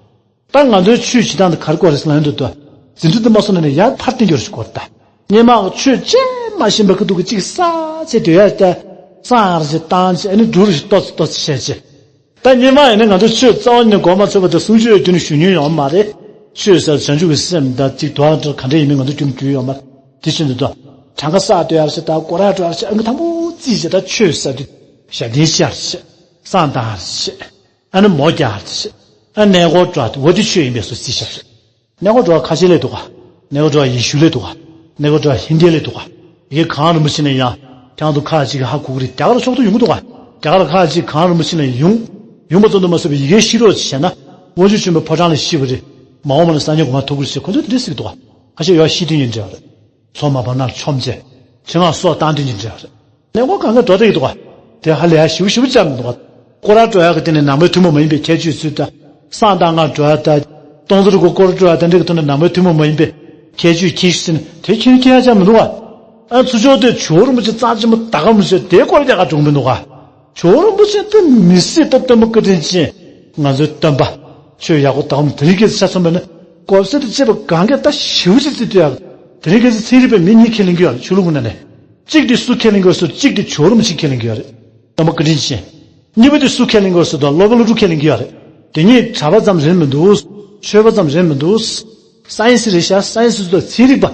ད་ང་ཚོའི་ཆོས་བྱེད་སྟངས་དེ་ག་རེ་དགོས་རེད་ཟེར་ན་འདུག་ད། འཛིན་གྲྭ་དུ་མ་སོང་ནས་ནས་ཡར་ཕར་བསྟན་རྒྱུ་རེ་ཞིག་དགོས་རེད་ད། སྔོན་མ་ཆོས་བྱས་མ་ཤེས་པའི་ཁ་ཐུག་གི་གཅིག་ས་ཆེ་དུས་ཡར་ད། སང་རེ་ཞིག་བཏང་ཆེ་ཨ་ནི་འབྲུ་རེ་ཞིག་ཏོག་ཙི་ཏོག་ཙི་བྱས་ཆེ། ད་སྔོན་མ་ཡིན་ན་ང་ཚོ་ཆོས་རྩ་བ་ཉིད་ནས་གོ་མ་ཆོད་པ་དང་གསུང་ཆོས་རྒྱུན་ནས་ཞུ་མྱོང་ཡོད་མ་རེད། ཆོས་ཟེར་བྱང་ཆུབ་ཀྱི་སེམས་དང་གཅིག་དོན་ག་འདྲ་ཡིན་མིན་ང་ཚོ་རྒྱུན་རྒྱུས་ཡོད་མ་རེད། དེ་བཞིན་དུ་ད། གྲངས་ཀ་བསགས་སྡོད་ཡར་ཞིག་ད་སྐོར་ར་འགྲོ་ཡར་ཞིག་ཨ་ནི་དང་པོ་རྩིས་བྱས་ད་ཆོས་ཟེར་དུས་ཞབས་བརྟན་ཤར་ཞིག་བསང་བཏང་ཡག་རེད་བྱས། ཨ་ནི་མོ་རྒྱག་ཡག་རེད་བྱས། ཨ་གནས་སྐོར་འགྲོ་ཡག་དེ་འོ་དེ་ཆོས་ཡིན་པའི་བཟོ་རྩིས་བྱས་པ་རེད། གནས་སྐོར་འགྲོ་ཡག་ཁ་ཆེ་ལ་འདུག་ག་གནས་སྐོར་འགྲོ་ཡག་ཡེ་ཤུ་ལ་འདུག་ག་གནས་སྐོར་འགྲོ་ཡག་ཧིན་དི་ལ་འདུག་ག་ཡི་གེ་གངས་རིན་པོ་ཆེ་ནས་ཡང་ཁྱེད་རང་ཚོ་ཁག་ཅིག་གིས་ཧ་གོ་གི་རེད། རྒྱ་གར་ཕྱོགས་སུ་ཡོང་གི་འདུག་ག་རྒྱ་གར་ཁག་ཅིག་གངས་རིན་པོ་ཆེ་ནས་ཡོང་། ཡོང་པ་ཙམ་དུ་མ་ཟད་པའི་ཡི་གེ་ཤེས་རོགས་བྱས་ན། དབང་ཕྱུག་ཆེན་པོའི་ཕོ་བྲང་ལ་གཤེགས་པ་རེད། མ་འོངས་པ་ན་སངས་རྒྱས་གོ་འཕང་ཐོབ་ཀྱི་རེད་ཟེར། ཁོ་ཚོས་དེ་འདྲ་ཟེར་གྱི་འདུག་ག་ཁ་ཤས་ཡོད་ཤི་དོན་ཡིན་འདྲ་བ་རེད། ཚོགས་མ་བབས་ན་ཆོམ་བྱས། ཆེད་མངགས་སྲོག་བཏང་དོན་ཡིན་འདྲ་བ་རེད། གནས་སྐོར་གང་ག་འགྲོ་བསྡད་ཀྱི་འདུག་ག་དེ་ཧ་ལས་ཡག་ཞེ་པོ་ཞེ་པོ་ཅིག་མི་འདུག་ག་སྐོར་ར་འགྲོ་ཡག་གི་དེ་ནི་ནང་པའི་ཐུན་མོང་མ་ཡིན་པའི་ཁྱད་ཆོས་ཚུལ་དང་། བསང་བཏང་ག་འགྲོ་ཡག་དང་། སྟོང་ཚོ་རི་སྐོར་སྐོར་འགྲོ་ཡག་དེ་འདྲ་གི་ཐོག་ནས་ནང་པའི་ཐུན་མོང་མ་ཡིན་པའི་ཁྱད་ཆོས་ཁྱད་ཆོས་ཟེར་ནས་དེ་ཁྱོན་ཁྱོན་ཡག་ཅིག་མི་འདུག་ག་ཨ་ཚུར་ཕྱོགས་དེ་ཇོ་བོ་རིན་པོ་ཆེ་རྩ་ཆེན་པོ་ད་ག་མི་ཆོད་དེ་སྐོར་རྒྱག་ག་འགྲོ་གི་མི་འདུག་ག་ཇོ་བོ་རིན་པོ་ཆེ་དེ་མི་སྲིད་ད། སྟོན་པ་བཀའ་དྲིན་ཅན། ང་ཚོའི་སྟོན་པ། ཆོས་ཡག་པོ་ད་ག་མི་དེ་རིང་ཁ་སང་ཆ་མཚོན་པ་ན་གོ་ས་དེ་བཅས་པ་གང་ག་ད་ཞེ་པོ་ཅིག་བརྩི་འདུག་ག་དེ་རིང་ཁ་སང་ཚན་རིག་པས་མི་གཉིས་ཁས་ལེན་གྱི་ཡོད་རེད། ཆོས་ལུགས་ཀྱི་ནང་ནས། གཅིག་དེ་སུ་ཁས་ལེན་གྱི་ཡོད་ཟེར་ན་གཅིག་དེ་ཇོ་བོ་རིན་པོ་ཆེ་ཁས་ལེན་གྱི་ཡོད་རེད། སྟོན་པ་བཀའ་དྲིན་ཅན། གཉིས་པ་དེ་སུ་ཁས་ལེན་གྱི་ཡོད་ཟེར་ན་སློབ་དཔོན་ཀླུ་སྒྲུབ་ཁས་ལེན་གྱི་ཡོད་རེད། དེ་གཉིས་གྲྭ་པ་ཙམ་རེད་མི་འདུག་ཆོས་པ་ཙམ་རེད་མི་འདུག་སའེན་སི་རེད་ཤག་སའེན་སི་ཚོ་ཚན་རིག་པ།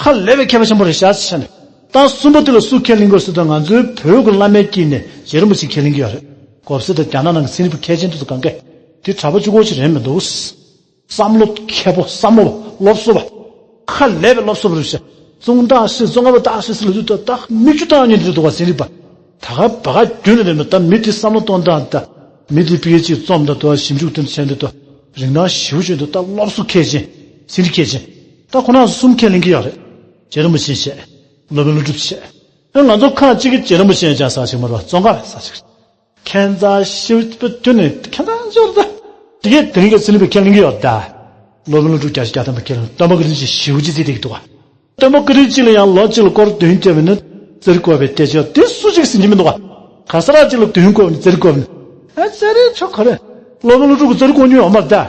ཧ་ལས་པའི་མཁས་པ་ཆེན་པོ་རེད་ཤག་ཟེར་ནས། ད་གསུམ་པ་དེ་ལ་སུ་ཁས་ལེན་གྱི་ཡོད་ཟེར་ན་ང་ཚོའི་བོད་ཀྱི་བླ་མའི་དཀྱིལ་ནས་རྗེ་རིན་པོ་ཆེ་ཁས་ལེན་གྱི་ཡོད་རེད། གོ་ས་དེ་རྒྱ་ནག་ནང་གི་ཚན་རིག་པ་མཁས་ཅན་དེ་ཚོ་གང་ག་དེ་གྲྭ་པ་གཅིག་པོ་ཅིག་རེད་མི་འདུག་བསམ་བློ་མཁས་པོ། བསམ་བློ་བ། སློབ་གསོ་བ། ཧ་ལས་པའི་སློབ་གསོ་བ་རེད་ཤག་ཙུང་ཏ་ཧྲི་ཙོང་ཁ་པ་ཏ་ཧྲི་ཟེར་ལབ་དུས་ད་ད་མིག་ཆུ་བཏང་ཉིད་དུ་འདུག་ག་ཚན་རིག་པ། ད་ག་བ་ག་རྒྱུན་ནས་རེད་མོད། ད་མི་དེ་བསམ་བློ་གཏོང་སྟངས་ད། མི་དེ་ཕ་གི་ཅིག་རྩོམ་ད་དུ་ཞིབ་འཇུག་དེ་བྱས་འདུག་ད། རིན་ཐང་ཞེ་པོ་ཅིག་འདུག་ད་སློབ་གསོ་མཁས་ཅན། ཚན་རིག་མཁས་ཅན། ད་ཁོ་རང་ཚོ་གསུམ་ཁས་ལེན་གྱི་ཡོད་རེད། རྗེ་རིན་པོ་ཆེ་བྱས། སློབ་དཔོན་ཀླུ་སྒྲུབ་བྱས། ཨ་ང་ཚོ་ཁག་ཅིག་གིས་རྗེ་རིན་པོ་ཆེ་ཡང་ཅང་ཟ་ཞིག་མ་རེད་པ། ཙོང་ཁ་པ་ཟ་ཞིག་རེད། ཁྱད་མཚར་ཞེ་པོ་ཅིག་ནས་ཁྱད་མཚར་ཞིག་རེད་ད། དེ་གས་དེ་རིང་གི་ཚན་རིག་པས་ཁས་ལེན་གྱི་ཡོད་ད། སློབ་དཔོན་ཀླུ་སྒྲུབ་བརྒྱ་ཆ་བརྒྱ་ཐམ་པ་ཁས་ལེན། སྟོན་པ་བཀའ་དྲིན་ཅན་ཞེ་པོ་ཅིག་བརྩི་བསྡད་ཀྱི་འདུག་ག་སྟོན་པ་བཀའ་དྲིན་ཅན་ལ་ཡང་ལོ་གཅིག་ལ་སྐོར་བདུན་བརྒྱབ་པ་ཡིན་ན་རྩ་རི་བཀོད་པའི་བསྟན་བཅོས་དེ་སུ་གཅིག་ཟིན་གྱི་མི་འདུག་ག་ག་ས་ར་གཅིག་ལ་བདུན་བཀོད་པ་ཡིན་ན་རྩ་རི་བཀོད་པ་ཡིན་ན། ཨ་རྩ་རི་ཆོ་ག་རེ། སློབ་དཔོན་ཀླུ་སྒྲུབ་ཀྱིས་རྩ་རི་བཀོད་མྱོང་ཡོད་མ་རེད་ད།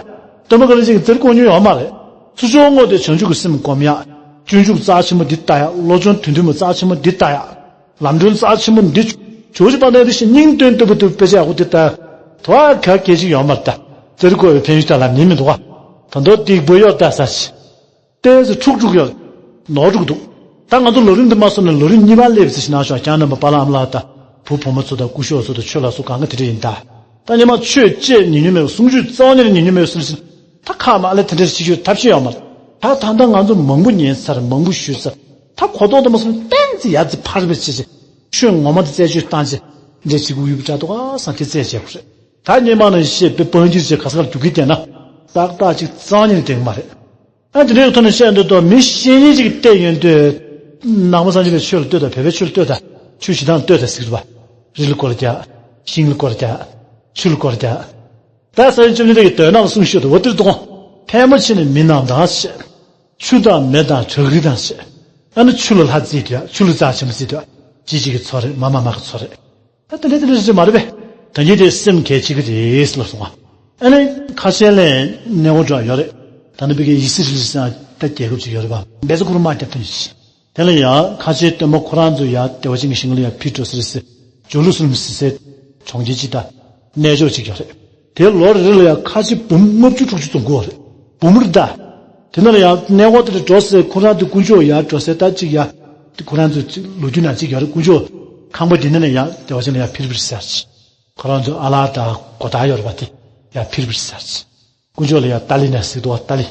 སྟོན་པ་བཀའ་དྲིན་ཅན་གྱིས་རྩ་རི་བཀོད་མྱོང་ཡོད་མ་རེད། ཚུར་ཕྱོགས་དངོས་དེ་བྱང་ཆུབ་ཀྱི་སེམས་སྒོམ་ཡག་སྤྱོད་འཇུག་རྩ་ཆེན་པོ་འདི་ལྟ་ཡག་བློ་སྦྱོང་དོན་མཐུན་པ་རྩ་ཆེན་པོ་འདི་ལྟ་ཡག་ལམ་སྒྲོན་རྩ་ཆེན་པོ་འདི། ཇོ་བོ་རྗེ་དཔལ་ལྡན་དེ་བཞིན་སྙིང་དོན་བསྟོད་པ་དེ་དཔེ་ཆ་ཡག་པོ་འདི་ལྟ་ཡག་དོ་ཨ་ག་གལ་ཅིག་ཡོད་མ་རེད་ད། རྩ་རི་བཀོད་པའི་ཕན་ཡོན་ད་ལབ་ཉན་མི་འདུག་ག་ད་མདོ་འདི་བོད་ཡོད་ད་ཟ་ཞིག་ཏོག་ཙམ་འཁྲུག་འཁྲུག་ཡོད། ནོར་འཁྲུག་འདུག་ད་ང་ཚོ་ལོ་རིམ་འདི་མ་སོང་ནས་ལོ་རིམ་གཉིས་པ་སླེབས་ཟེར་ཞིག་གནང་ཤོག་རྒྱ་ནང་པ་པཱ་ལགས་ཨ་མ་ལགས་དང་བུ་བུ་མོ་ཚོ་དང་སྐུ་ཞབས་ཚོ་དང་ཆོས་ལ་སོགས་གང་ག་དེ་འདྲ་ཡིན་ད། ད་སྔོན་མ་ཆོས་བཅས་ཉན་མྱོང་མེད་པ། གསུང་ཆོས་རྩ་བ་ཉིད་ནས་ཉན་མྱོང་མེད་པ་ཟེར་ཞིག་ད་ཁ་མ་ཨ་ལས་དེ་འདྲ་ཞིག་ཡོད་ཐབས་ཤེས་ཡོད་མ་རེད། ད་ད་ལྟ་ང་ཚོ་མང་པོ་ཉན་ཚར། མང་པོ་ཞུས་ཚར། ད་གོ་རྟོགས་དུ་མ་སོང་ཏན་ཙི་ཡ་ཙི་ཕར་བེད་བྱེད་ཅིག་ཆོས་ངོ་མ་དེ་རྩད་གཅོད་བཏང་ཅིག་འདྲ་ཅིག་གུ་ཡུ་བི་དྲ་དོ་ག་སང་དེ་རྩད་བྱེད་དགོས་རེད། ད་སྔོན་མ་ནང་བཞིན་དཔེ་སྤོང་སྒྱུར་བྱས་ག་ས་གར་རྒྱུག་གི་བསྡད་ན་ཏག་ཏག་ཅིག་རྩ་བ་ཉིད་ནས་བསྡད་གི་མ་རེད། ཨ་དེ་འདྲའི་ཐོག་ནས་བཤད་འདོད་དོ་མི་ཤེས་མཁན་ཅིག་གིས་བལྟས་ཡོང་དུས། ནང་པ་སངས་རྒྱས་པའི་ཆོས་ལ་ལྟོས་དང་། བོད་པའི་ཆོས་ལ་ལྟོས་དང་། ཆོས་བྱེད་སྟངས་ལ་ལྟོས་དང་ཟེར་གི་རེད་པ། རི་ལ་སྐོར་རྒྱག་ཤིང་ལ་སྐོར་རྒྱག་ཆུ་ལ་སྐོར་རྒྱག་ད་སངས་རྒྱས་བཅོམ་ལྡན་འདས་ཀྱིས་མདོའི་ནང་ལ་གསུངས་ཤོད་དོ། འོ་དེར་གཏོང་། ཕལ་མོ་ཆེ་ནི་མི་རྣམས་དང་ཞེས། ཆུ་དང་མེ་དང་བྲག་རི་དང་ཞེས། ཨ་ནི་ཆུ་ལ་ལྷ་བརྩིས་དུས། ཆུ་ལ་རྩ་ཆེན་པོ་བརྩིས་དུས། ཅི་ཅིག་གི་ཚོགས་རེད། མ་མ་མ་གི་ཚོགས་རེད། ད་དེ་འདྲ་དེ་འདྲ་ཞིག་མ་རེད་པས། ད་ཉིད་དེ་སེམས་གལ་ཆེ་གི་རེད་ལབ་སོང་ང་། ཨ་ནི་ཁ་ཆེ་ལས་གནས་སྐོར་འགྲོ་ཡོད་རེད། ད་ནི་བི་གའི་ཡི་སི་རི་ལི་སང་ད་རྒྱལ་ཁབ་ཅིག་ཡོད་རེད་པ། འབད་རྩོལ་ཁུར་མ་རྒྱབ་ཐོན་ཞིག་དེ་ལ་ཡང་ཁ་ཆེའི་སྟོན་པ་ཁོ་རང་ཚོ་ཡང་བདེ་བ་ཅན་གྱི་ཞིང་ཁམས་ལ་ཡང་ཕེབས་འགྲོ་ཟེར་ཟེར། ཇོ་ལུ་སུ་ལུམ་ཟེར་སའི་གྲོང་ཁྱེར་ཅིག་དང་གནས་མཆོག་ཅིག་ཡོད་རེད། དེ་ལོ་རེ་རེ་ལ་ཡང་ཁ་ཆེ་འབུམ་ལྔ་བཅུ་དྲུག་ཅུ་འཛོམས་ཀྱི་ཡོད་རེད། འབུམ་རེད་ད། དེ་ནང་ལ་ཡང་གནས་སྐོར་དེ་འདྲ་འགྲོ་སའི་ཁོ་རང་དེ་དཀོན་མཆོག་ཡར་འགྲོ་སའི་ད་ཅིག་ཡ། དེ་ཁོ་རང་ཚོའི་ཅིག་ལོ་རྒྱུས་ནང་ཅིག་ཡོད་རེད། དཀོན་མཆོག་ཁང་པ་འདི་ནས་ཡང་བདེ་བ་ཅན་ལ་ཡང་ཕེབས་པར་ཟེར་ཅིག་ཁོ་རང་ཚོ་ཨ་ལ་དང་གོ་ཐག་ཡོད་རེད་པ། དེ་ཡང་ཕེབས་པར་ཟེར་ཅིག་དཀོན་མཆོག་ལ་ཡང་ཏཱ་ལི་ནས་ཟེར་འདུག་པ། ཏཱ་ལི།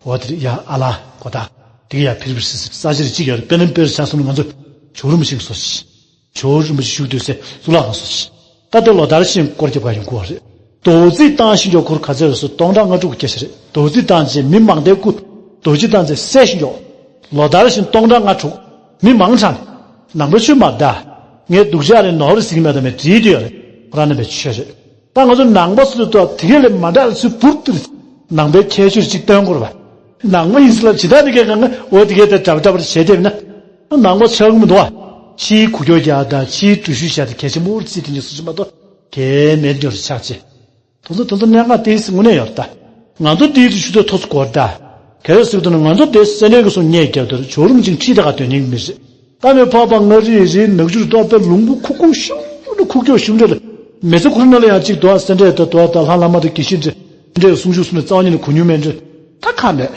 འོ་དེ་ཡང་ཨ་ལ་གོ་ཐག་དེ་ག་ཡང་ཕེབས་པར་ཟེར་ས་ཆ་རེ་གཅིག་ཡོད་རེད། དཔེར་ན་དཔེར་ཆ་བཞག་ན་ང་ཚོ་ཇོ་རིན་པོ་ཆེ་གི་སོ་ཞིག་ཇོ་རིན་པོ་ཆེ་བཞུགས་སྡོད་སའི་གཙུག་ལག་ཁང་སོ་ཞིག་ད་དེ་ལོ་ལྟར་བཞིན་སྐོར་རྒྱབ་ག་ཡོང་གི་ཡོད་རེད། རྡོག་རྫིས་བཏང་ཞིང་འཇོག་ཁུར་ག་ཚད་རེད་ཟེར་སྟོང་ཕྲག་ལྔ་དྲུག་སྐྱེ་ས་རེད། རྡོག་རྫིས་བཏང་རྗེས་མི་མང་དེ་སྐུ་རྡོ་རྗེ་བཏང་ཚེ་བསད་ཞིང་འཇོག་ལོ་ལྟར་བཞིན་སྟོང་ཕྲག་ལྔ་དྲུག་མི་མང་དྲགས། ནང་པའི་ཆོས་མ་གདའ། ངས་སྡུག་ཅག་རེད་ནོར་རེད་ཟེར་གྱི་མེད་དམ་མེད་དྲིས་དུས་ཡོད་རེད། ཁོ་རང་རྣམ་པའི་ཆོས་རེད། ད་ང་ཚོ་ནང་པ་ཚོ་ལ་ཏོག་དེ་གས་ལས་མ་འདྲ་ཚུལ་བུར་དུ་ནང་པའི་ཁྱད་ཆོས་ཅིག་སྟོན་དགོས་རེད་པ། ནང་པ་ཡིན་ཟེར་ལ་ཇི་ལྟར་དེ་གས་གང་ག་འོ་དེ་གས་དེ་འདྲ་བ་འདྲ་བར་བྱས་བསྡད་ན། ནང་པ་ཆགས་ཀྱི་མི་འདུག་ཨ། ཕྱིའི་འགུལ་སྐྱོད་རྒྱག་དང་ཕྱིའི་འགྲུལ་བཞུད་བྱ་དེ་གལ་ཆེན་པོར་བརྩིས་དེ་འདྲ་སུ་ཞིག་མ་གཏོགས་གལ་མེད་འདྲ་ཆགས་ཆེ། དེ་ཚོ་དེ་ཚོ་གནད་འགག་ཏོག་ཙམ་དངོས་གནས་ཡོད་རེད་ད། ང་ཚོ་འདིའི་དུས་ཚོད་ཐོག་ཚོ་གོ་རེད་ད། གལ་སྲིད་དུ་ན་ང་ཚོ་དེ་སེ་འབྲས་དགེ་གསུམ་ངས་རྒྱབ་དུས་ཇོ་རིན་པོ་ཆེ་ཁྲིད་ད་ག་དོན་སྙིང་མི་རེད། ད་མེད་འཕགས་པ་མངའ་རིས་རིའི་ནགས་ཁྱུར་ཏོག་ཙམ་ལུང་པ་ཁུག་ཁུག་ཤུགས་འགྲོ་ཁུག་ཀྱོག་ཤུགས་འགྲོ་ལ། མི་ཚེ་ཁོ་རང་ནང་ལ་ཡང་གཅིག་དོ་སེ་འབྲས་དང་དོ་དང་ལྷ་བླ་མ་དང་དགེ་བཤེས་འདྲ་འདྲའི་གསུང་ཆོས་གསུང་ནས་རྩ་བ་ཉིད་ནས་གོ་མྱོང་མེད་འདྲ། ད་ཁ་མེད།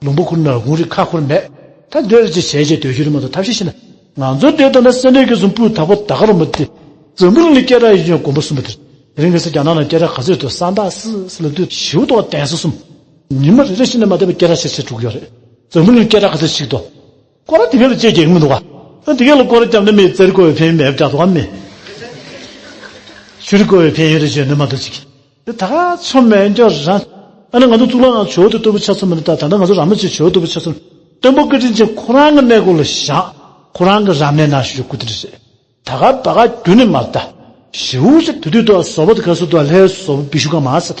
ལུང་པ་ཁོ་རང་ནང་ལ་ཧུང་རེ་ཁ་ཁོ་རང་མེད། ད་འདོད་རེ་ཅིག་བྱས་བྱས་སྡོད་རྒྱུ་རེད་མ་གཏོགས་ཐབས་ཤེས་བྱས་ན། ང་ཚོ་འདིར་ད་ལྟ་སེ་འབྲས་དགེ་གསུམ་སྤུས་དག་པོ་ད་ག་རང་མ་དེ། འཛམ་བུ་གླིང་ལ་སྐད་གྲགས་ཡོད་མཁན་དགོན་པ་གསུམ་པོ་དེར། དེ་རིང་ཁ་སང་རྒྱ་ནག་ནང་སྐད་གྲགས་ག་ཚོད་འདུག་ས་མདའ་སི་སི་ལབ་དུས་ཞེ་པོ་འདུག་གདན་ས་གསུམ། ཉི་མ་རེ་རེ་བཞིན་ནས་མ་བསྡད་པར་སྐད་གྲགས་ཆེ་ཆེ་འགྲོ་གི་ཡོད་རེད། འཛམ་བུ་གླིང་སྐད་གྲགས་ག་ཚོད་ཅིག་འདུག་སྐོར་ར་དེ་ག་ལ་བཅད་རྒྱག་གི་མི་འདུག་ག་ཨ་དེ་ག་ལ་སྐོར་ར་བརྒྱབ་ན་མི་རྩེར་བཀོལ་བའི་ཕན་ཡོན་མེད་པ་འདྲ་འདུག་ག་མི། ཆུར་བཀོལ་བའི་ཕན་ཡོན་རེ་བྱས་ནས་མ་གཏོགས་ཅིག་དེ་ད་ག་ཚོད་མེད་འགྱོ་རང་། ཨ་ནི་ང་ཚོ་གཙུག་ལག་ཁང་ཇོ་བོ་དེ་ལྟ་བུ་ཆགས་སོང་མི་འདུག་ད་ད་ལྟ་ང་ཚོ་ར་མ་ཆེ་ཇོ་བོ་ལྟ་བུ་ཆགས་སོང་། སྟོན་པ་བཀའ་དྲིན་ཅན་ཁོ་རང་གི་གནས་སྐོར་ལ་བཞག་ཁོ་རང་གི་རབ་གནས་གནང་ཞུ་རྒྱུ་དེ་རེད། ད་ག་ད་ག་རྒྱུན་ནས་མ་ལྟ། ཞེ་པོ་ཅིག་དུས་དུས་དུ་བཟོ་པོ་དེ་ག་སུ་དུ་ལྷའི་བཟོ་པོ་བི་ཤུ་ཀར་མ་ཟེར་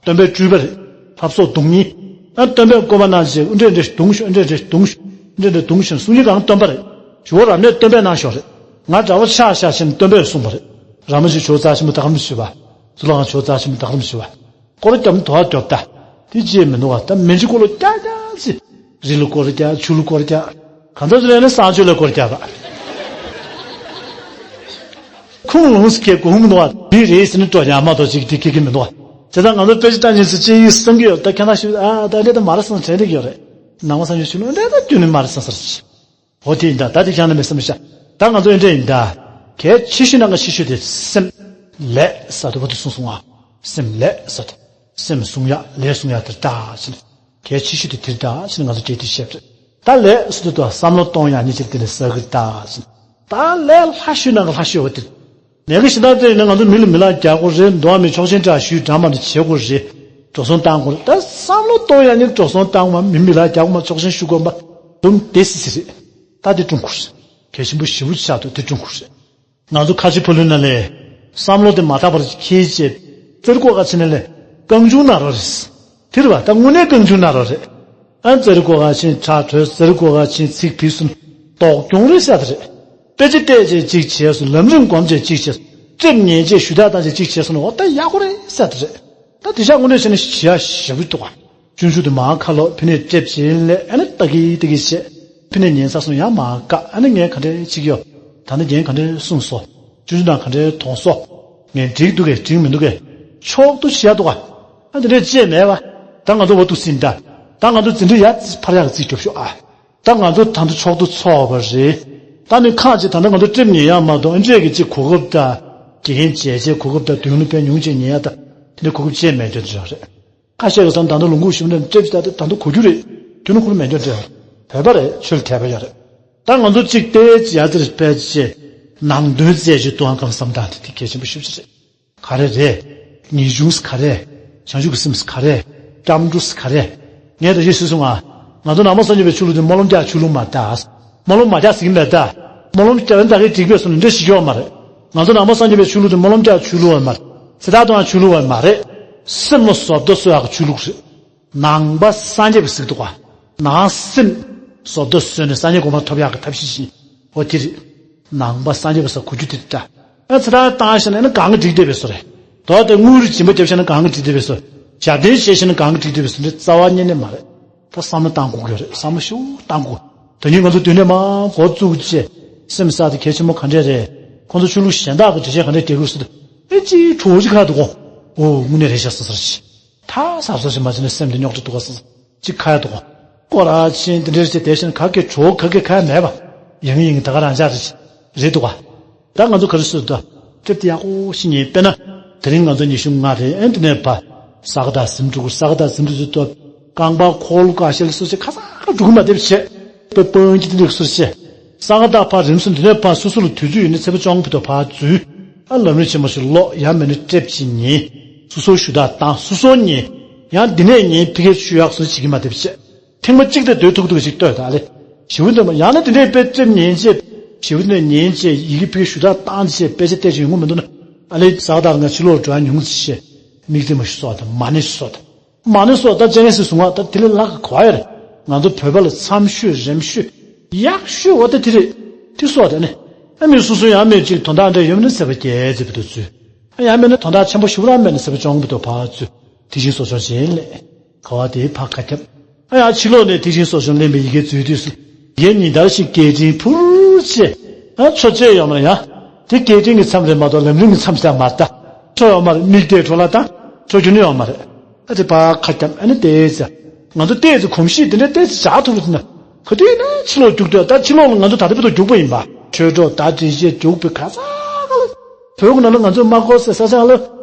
དེ་རེད། སྟོན་པའི་སྤྲུལ་པ་རེད། ལྷ་བཟོ་གདོང་ཉིད། ཨ་སྟོན་པས་བཀོད་པ་གནང་རྗེས་འདྲེ་འདྲེ་གདུང་ཞུ་འདྲེ་འདྲེ་གདུང་ཞུ་འདྲེ་འདྲེ་གདུང་ཞུ་གསུང་ཉིན་གང་སྟོན་པ་རེད། ཞུ་བ་རབ་གནས་སྟོན་པས་གནང་ཞོར་རེད། ང་འདྲ་བོ་ཆགས་ཤག་ཞེས་སྟོན་པས་གསུངས་པ་རེད། ར་མ་ཆེ་ཇོ་བོ་རྩ་ཆེན་པོ་ད་ག་རམ་ཞུ་བ། གཙུག་ལག་ཁང་ཇོ་བོ་རྩ་ཆེན་པོ་ད་ག་རམ་ཞུ་བ། སྐོར་རྒྱབ་ན་དོ་བ་རྒྱོབ་ད། དེ་ཅིས་མི་འདུག་བ་ད་མི་འཇིགས་སྐོར་ལ་རྒྱག་རྒྱག་ཅི། རི་ལ་སྐོར་རྒྱག་ཆུ་ལ་སྐོར་རྒྱག་གང་ཚ་ཚོད་ལས་ན་གསང་སྤྱོད་ལ་སྐོར་རྒྱག་པ། ཁུངས་ལོངས་སུ་སྐྱེ་དགོས་མི་འདུག་བ་འདི་རེད་ཟེར་ནས་སྤྲོ་ཡག་མ་གཏོགས་ཅིག་འདི་སྐྱེ་གི་མི་འདུག་བ། བྱས་ཙང་ང་ཚོ་དཔེ་ཆ་ལྟ་ཉིན་སུ་ཅི་ཡིས་བསམ་གི་ཡོད་ད་ཁྱེད་རང་ཞུ་ཨ་ད་འདྲེ་ད་མ་ར་སང་དྲན་འདི་གི་ཡོད་རེད། ནང་མ་སང་ཉོ་ཆུ་ལོ་འདྲེ་ད་རྒྱུན་ནས་མ་ར་སང་སར་ཅི། འོ་དེ་ཡིན་ད་ད་དེ་ཁྱང་ན་མི་སེམས་ཤ། ད་ང་ཚོ་ཨེ་འདྲེ་ཡིན་ད། གལ་ཆེ་ཤོས་ནང་ག་ཆེ་ཤོས་དེ་སེམས། ལས་ས་དུ་བ་དུ་གསུངས་སོང་ང་། སེམས་ལས་ས་དུ། སེམས་གསུང་ཡག་ལས་གསུང་ཡག་དེ་ད་ཕྱིན། གལ་ཆེ་ཤོས་དེ་དེར་ད་ཕྱིན་ང་ཚོ་གྲས་དེ་བཤད་རེད། ད་ལས་ས་དུ་དུ་བསམ་བློ་གཏོང་ཡག་ཉིད་ཅིག་དེ་ནས་ས་གིར་ད་ཕྱིན། ད་ལས་ལྷ་ཤོས་ནང་ག་ལྷ་ཤོས་བ་དེ། ནས་གི་ཤི་ད་དེ་ཡིན་ན་ང་ཚོ་མི་ལ་མི་ལ་རྒྱག་དགོས་རེད། འདོ་བ་མི་ཆོག་ཤེས་འདྲ་ཞུས་འདྲ་མ་འདྲ་བྱེད་དགོས་རེད། འགྲོ་སོང་བཏང་དགོས་རེད། ད་བསམ་བློ་གཏོང་ཡག་ནི་འགྲོ་སོང་བཏང་བ་མི་མི་ལ་རྒྱག་དགོས་མ་ཆོག་ཤེས་ཞུ་དགོས་མ་དུམ་དེ་སི་སི་རེད། ད་དེ་ཀྲུང་གོ་རེད། གལ་ཆེན་པོ་ཞེ་པོ་ཆགས་འདུག་དེ་ཀྲུང་གོ་རེད། ང་ཚོ་ཁ་ཆེ་ཕ་ལུ་ན་ལས་བསམ་བློ་དེ་མ་དག་པར་ཁྱེར་བྱས་རྩེར་ཀོ་ཁ་ཆེ་ན་ལས་རྐང་བྱུང་ན་རོ་རེད། དེ་རེད་བ་ད་དངོས་གནས་རྐང་བྱུང་ན་རོ་རེད། ཨ་ཙེ་རི་ཀོ་ག་ཆེན་ཁྲག་དྲོད་ཙེ་རི་ཀོ་ག་ཆེན་ཚིག་ཕིག་སུན་ཏོག་གྱོང་རེ་ཤ་དེ་རེད། དཔེ་ཆ་བལྟས་རྗེས་གཅིག་བྱས་སོ་ལམ་རིམ་སྒོམ་རྗེས་གཅིག་བྱས་སོ་ལྕེབ་ཉན་རྗེས་ཞུ་དག་བཏང་རྗེས་གཅིག་བྱས་སོ་ནོ་ད་ཡག་པོ་རེད་ཤ་དེ་རེད། ད་དེ་ཤ་དངོས་གནས་བྱས་ན་ཞི་ཡ་ཞེ་པོ་འདུག་ག་ཆུང་ཆུང་དུ་མ་ཁ་ལོ་ཕི་ནས་ལྕེབ་བྱས་ལས་ཨ་ནི་ལྟ་གི་ལྟ་གི་བྱས་ཕི་ནས་ཉན་ས་སོང་ཡ་མ་དགའ་ཨ་ནི་ངས་ག་འདྲས་བྱེད་ཀྱི་ཡོད། ད་ནི་རྒན་ག་འདྲས་གསུངས་སོ། ཆུང་ཆུང་དང་ག་འདྲས་མཐོང་སོ། ངས་འགྲིག་འདུག་གས་འགྲིག་མི་འདུག་གས། ཆོག་ཏུ་བྱས་འདུག་ག་ཨ་འདི་འདྲས་བྱས་མེད་བ། ད་ང་ཚོ་བ་ཏུ་སིན་ད། ད་ང་ཚོ་འཛིན་གྲྭ་ཡ་ཕར་ཡག་རྩིས་སྐྱོབ་ཤོག་ཨ། ད་ང་ཚོ་ད་ལྟ་ཆོག་ཏུ་ཚོགས་པ་རེད། ད་ནི་ཁག་ཅིག་ད་ལྟ་ང་ཚོ་ལྕེབ་ཉན་ཡག་མ་གཏོགས་ཨ་འདྲས་ཀྱི་ཅིག་གོ་སྐབས་ད། དགེ་རྒན་བྱས་བྱས་གོ་སྐབས་ད་དུས་ཡུན་དཔེ་ཉུང་ཅིག་ཉན་ཡག་ད། དེ་འདྲས་གོ་སྐབས་བྱས་མེད་འདོད་འདྲ་རེད། ཁ་ཤས་ཀྱི་སང་ད་ལྟ་ལུང་ཁུག་ཞིམ་ནས་ལྕེབ་ཅིག་ད་ད་ལྟ་གོ་རྒྱུ་རེད། དུས་ནི་ཁུར་མེད་འདོད་འདྲ་རེད། བོད་པ་རེད་ཆོས་ལ་དད་པ་ཡོད་རེད། ད་ང་ཚོ་གཅིག་བལྟས་ཅི་ཡ་ཙི་རེ་སྤེལ་ཅི། ནང་དོན་བཙལ་ཅི་ཏུའང་ཁམས་བསམ་སྟངས་དེ་དེ་གལ་ཆེན་པོ་ཤུགས་ཆེ་རེད། ག་རེ་རེད། ངེས་འབྱུང་སི་ག་རེ། བྱང་ཆུབ་ཀྱི་སེམས་སི་ག་རེ། སྐྱབས་འགྲོ་སི་ག་རེ། ངས་ད་ཅི་སུས་གསུང་ང་། ང་ཚོ་ནང་པ་སངས་རྒྱས་པའི་ཆོས་ལུགས་དེ་སྨོན་ལམ་རྒྱག་ཆོས་ལུགས་མ་རེད་ད། སྨོན་ལམ་མ་རྒྱག་ཟེར་གྱི་མེད་ད། སྨོན་ལམ་རྒྱག་ན་ད་གའི་འགྲིག་པས་སོ་ནི་འདྲ་ཞིག་ཡོད་མ་རེད། ང་ཚོ་ནང་པ་སངས་རྒྱས་པའི་ཆོས་ལུགས་དེ་སྨོན་ལམ་རྒྱག་ཆོས་ལུགས་བ་མ་རེད། ཚེ་ཐར་གཏོང་ཡག་ཆོས་ལུགས་བ་མ་རེད། སེམས་ལ་བཟོ་ལྟ་བཟོ་ཡག་གི་ཆོས་ལུགས་རེད། ནང་པ་སངས་རྒྱས་པའི་གཟིགས་འདུག་ག་ནང་སེམས་བཟོ་ལྟ་བཟོས་ནས་སངས་རྒྱས་གོ་འཕང་ཐོབ་ཡག་གི་ཐབས་ཤེས་ཤིག་འོ་དེ་རེད། ནང་པ་སངས་རྒྱས་པའི་ས་གོ་རྒྱུ་དེ་རེད་ད། ཨ་ཚེ་ཐར་བཏང་ཤེ་ན་ཨ་ནི་གང་གི་འགྲིག་བསྡད་པའི་བཟོ་རེད། དོ་དེ་དངུལ་རི་སྦྱིན་པ་རྒྱབ་ཤེ་ན་གང་གི་འགྲིག་བསྡད་པའི་བཟོ། ཞབས་བརྟན་བྱས་ཤེ་ན་གང་གི་འགྲིག་བསྡད་པའི་བཟོ་འདི་རྩ་བ་ཉིད་ནས་མ་རེད། ད་བསམ་བློ་བཏང་དགོས་ཀྱི་རེད་བསམ་བློ་ཤུགས་བཏང་དགོས། དེ་ཉིད་ང་ཚོ་དུས་ནས་མང་འགོ་བཙུགས་རྗེས་སེམས་བསགས་དེ་གལ་ཆེན་པོ་ག་འདྲས་རེད། ཁོང་ཚོ་ཆོས་ལུགས་གཞན་དག་གི་འགྲེལ་བཤད་ག་འདྲས་རྒྱག་གི་རེད་ཟེར་དུས་ཨེ་ཅིག་གྲོགས་ཅིག་ཁ་འདུག་གོ་ཨོ་དངོས་གནས་རེད་ཤག་ཟེར་ཟེར་ཞིག་ད་གཟབ་གཟབ་ཞིག་མ་བྱས་ན་སེམས་དེ་རྙོག་དྲ་འདུག་ག་ཟེར་ཅིག་ཁ་ཡ་འདུག་གོ་སྐོར་ར་ཕྱིན་དེ་འདྲས་བྱས་དེ་བཞིན་ག་གེ་གྲོགས་ག་གེ་ཁ་ཡ་མེད་པ། ཡང་ཡིན་ད་ག་རང་ཅག་རེད་འདུག་ག་ད་ང་ཚོ་ག་རེ་ཟེར་ད། ཀྲེབ་དེ་ཡག་པོ་ཞིག་ཉན་དཔེར་ན། དེ་རིང་ང་ཚོ་ཉི་ཤུ་ལྔ་རེད་ཨེ་འདི་ནས་ཕ། ས་ག་ཟླ་ཟིན་འགྲོ་གི་ས་ག་ཟླ་ཟིན་འགྲོ་ཟེར་ཏོ། རྐང་པ་འཁོར་ལོ་ཀ་ཤེལ་སོ་སོ་ཁ་ས་ཁ་འགྲོ་གི་མ་བསྡད་པ་བྱས། དཔེ་སྤང་གི་དེ་འདྲ་སོ་སོ་བྱས། ས་ག་ཟླ་ཕ་རིམ་སོ་འདི་ནས་ཕ་སོ་སོ་ལ་དུས་ཚོད་ཡོད་ན་ཚེས་པ་བཅོ་ལྔ་བར་དུ་ཕ་འཛུལ། ཨ་ལམ་རིམ་ཆེན་མོ་ཞིག་ཀློག་ཡང་མིན་ན་ཀྲེབ་ཅིག་ཉན། སོ་སོ་ཞུ་དག་བཏང་སོ་སོ་ཉན། ཡང་འདི་ནས་ཉན་ཕི་གའི་ཆུ་ཡག་སོ་སོ་བྱེད་ཀྱི་མ་བསྡད་པ་བྱས། ཐེངས་མ་གཅིག་དེ་སྡོད་ཐུབ་ཐུབ་ཅིག་ལྟོས་དང་ཨ་ལེ། ཞེ་པོ་འདོད་མ་ཡང་ན་དེ་འདྲའི་དཔེ་ལྕེབ་ཉན་བྱས། ཞེ་པོ་འདོད་ཉན་བྱས་ཡི་གེ་ཕུལ་ཞུ་དག་བཏང་བྱས་དཔེ་ཆ་བལྟས་བྱས་ཡོང་གི་མི་འདུག་ན། ཨ་ལེ་ཟག་དང་ང་ཕྱི་ལོགས་འགྲོ་ཡ་ཉུང་ཙི་བྱས། མིག་རྩེ་མ་ཞིག་སོགས་དང་མ་ཎི་སོགས་དང་། མ་ཎི་སོགས་ད་སྤྱན་རས་གཟིགས་གསུང་བ་ད་དེ་ལས་ལྷག་གི་གོ་བ་ཡོད་རེད། ང་ཚོ་བོད་པ་ལ་འཚམ་ཤོས་རིམ་ཤོས་ཡག་ཤོས་འོ་ད་དེ་རེད། དེ་སོགས་དང་ནི། ཨ་མི་སོ་སོ་ཡང་མི་གཅིག་དོན་དག་འདྲ་ཡོད་མིན་ན་ཚེས་པ་བརྒྱད་ཙམ་བར་དུ་འཛུལ། ཡང་མིན་ན་དོན་དག་ཆེན་པོ་ཞིག་རང་མེད་ན་ཚེས་པ་བཅོ་ལྔ་བར་དུ་ཕར་འཛུལ། དེ་བཞིན་གསོ་སྦྱོང་བྱེད་ལས། ག་བ་དེའི་ཕར་ཁ་ཁྱབ། ཨ་ཡང་ཕྱི་ལོགས་ནས་དེ་བཞིན་གསོ་སྦྱོང་ལེན་པའི་ཡི་གེ་འཛུལ་དུས་སུ། ཡིག་ཉིན་ལྟར་ཞིག་སྐད་འཕྲིན་ཕུར་བྱས། ཨ་འཕྲོ་བཅད་ཡོང་བ་ཡང་། དེ་སྐད་འཕྲིན་གྱི་མཚམས་རེད་མ་གཏོགས་ལམ་རིམ་གྱི་མཚམས་ཤིག་མ་རེད་ད། འཕྲོ་ཡོང་མ་རེད་མིག་དེ་འཕྲོ་ལ་ད། འཕྲོ་རྒྱུ་ནི་ཡོང་མ་རེད། ཨ་དེ་ཕར་ཁ་ཁྱབ་ཨ་ནི་བལྟས་ཚེ། ང་ཚོ་བལྟས་ཚེ་གོམས་གཤིས་དེ་འདྲ་བལྟས་ཚེ་བཞག་ཐུབ་རེད་ན། ག་དུས་ན་ཕྱི་ལོགས་རྒྱུག་དུས་ད་ཕྱི་ལོགས་ལ་ང་ཚོ་ད་ལྟ་བར་དུ་རྒྱུག་པ་ཡིན་པ། ཆོས་གྲོགས་ད་འདྲེ་བཤད་རྒྱུག་པའི་ག་ས་ག་ལ། བོད་ཀྱི་ནང་ལ་ང་ཚོ་མ་གོ་ཟེར་ས་ཆ་ལ།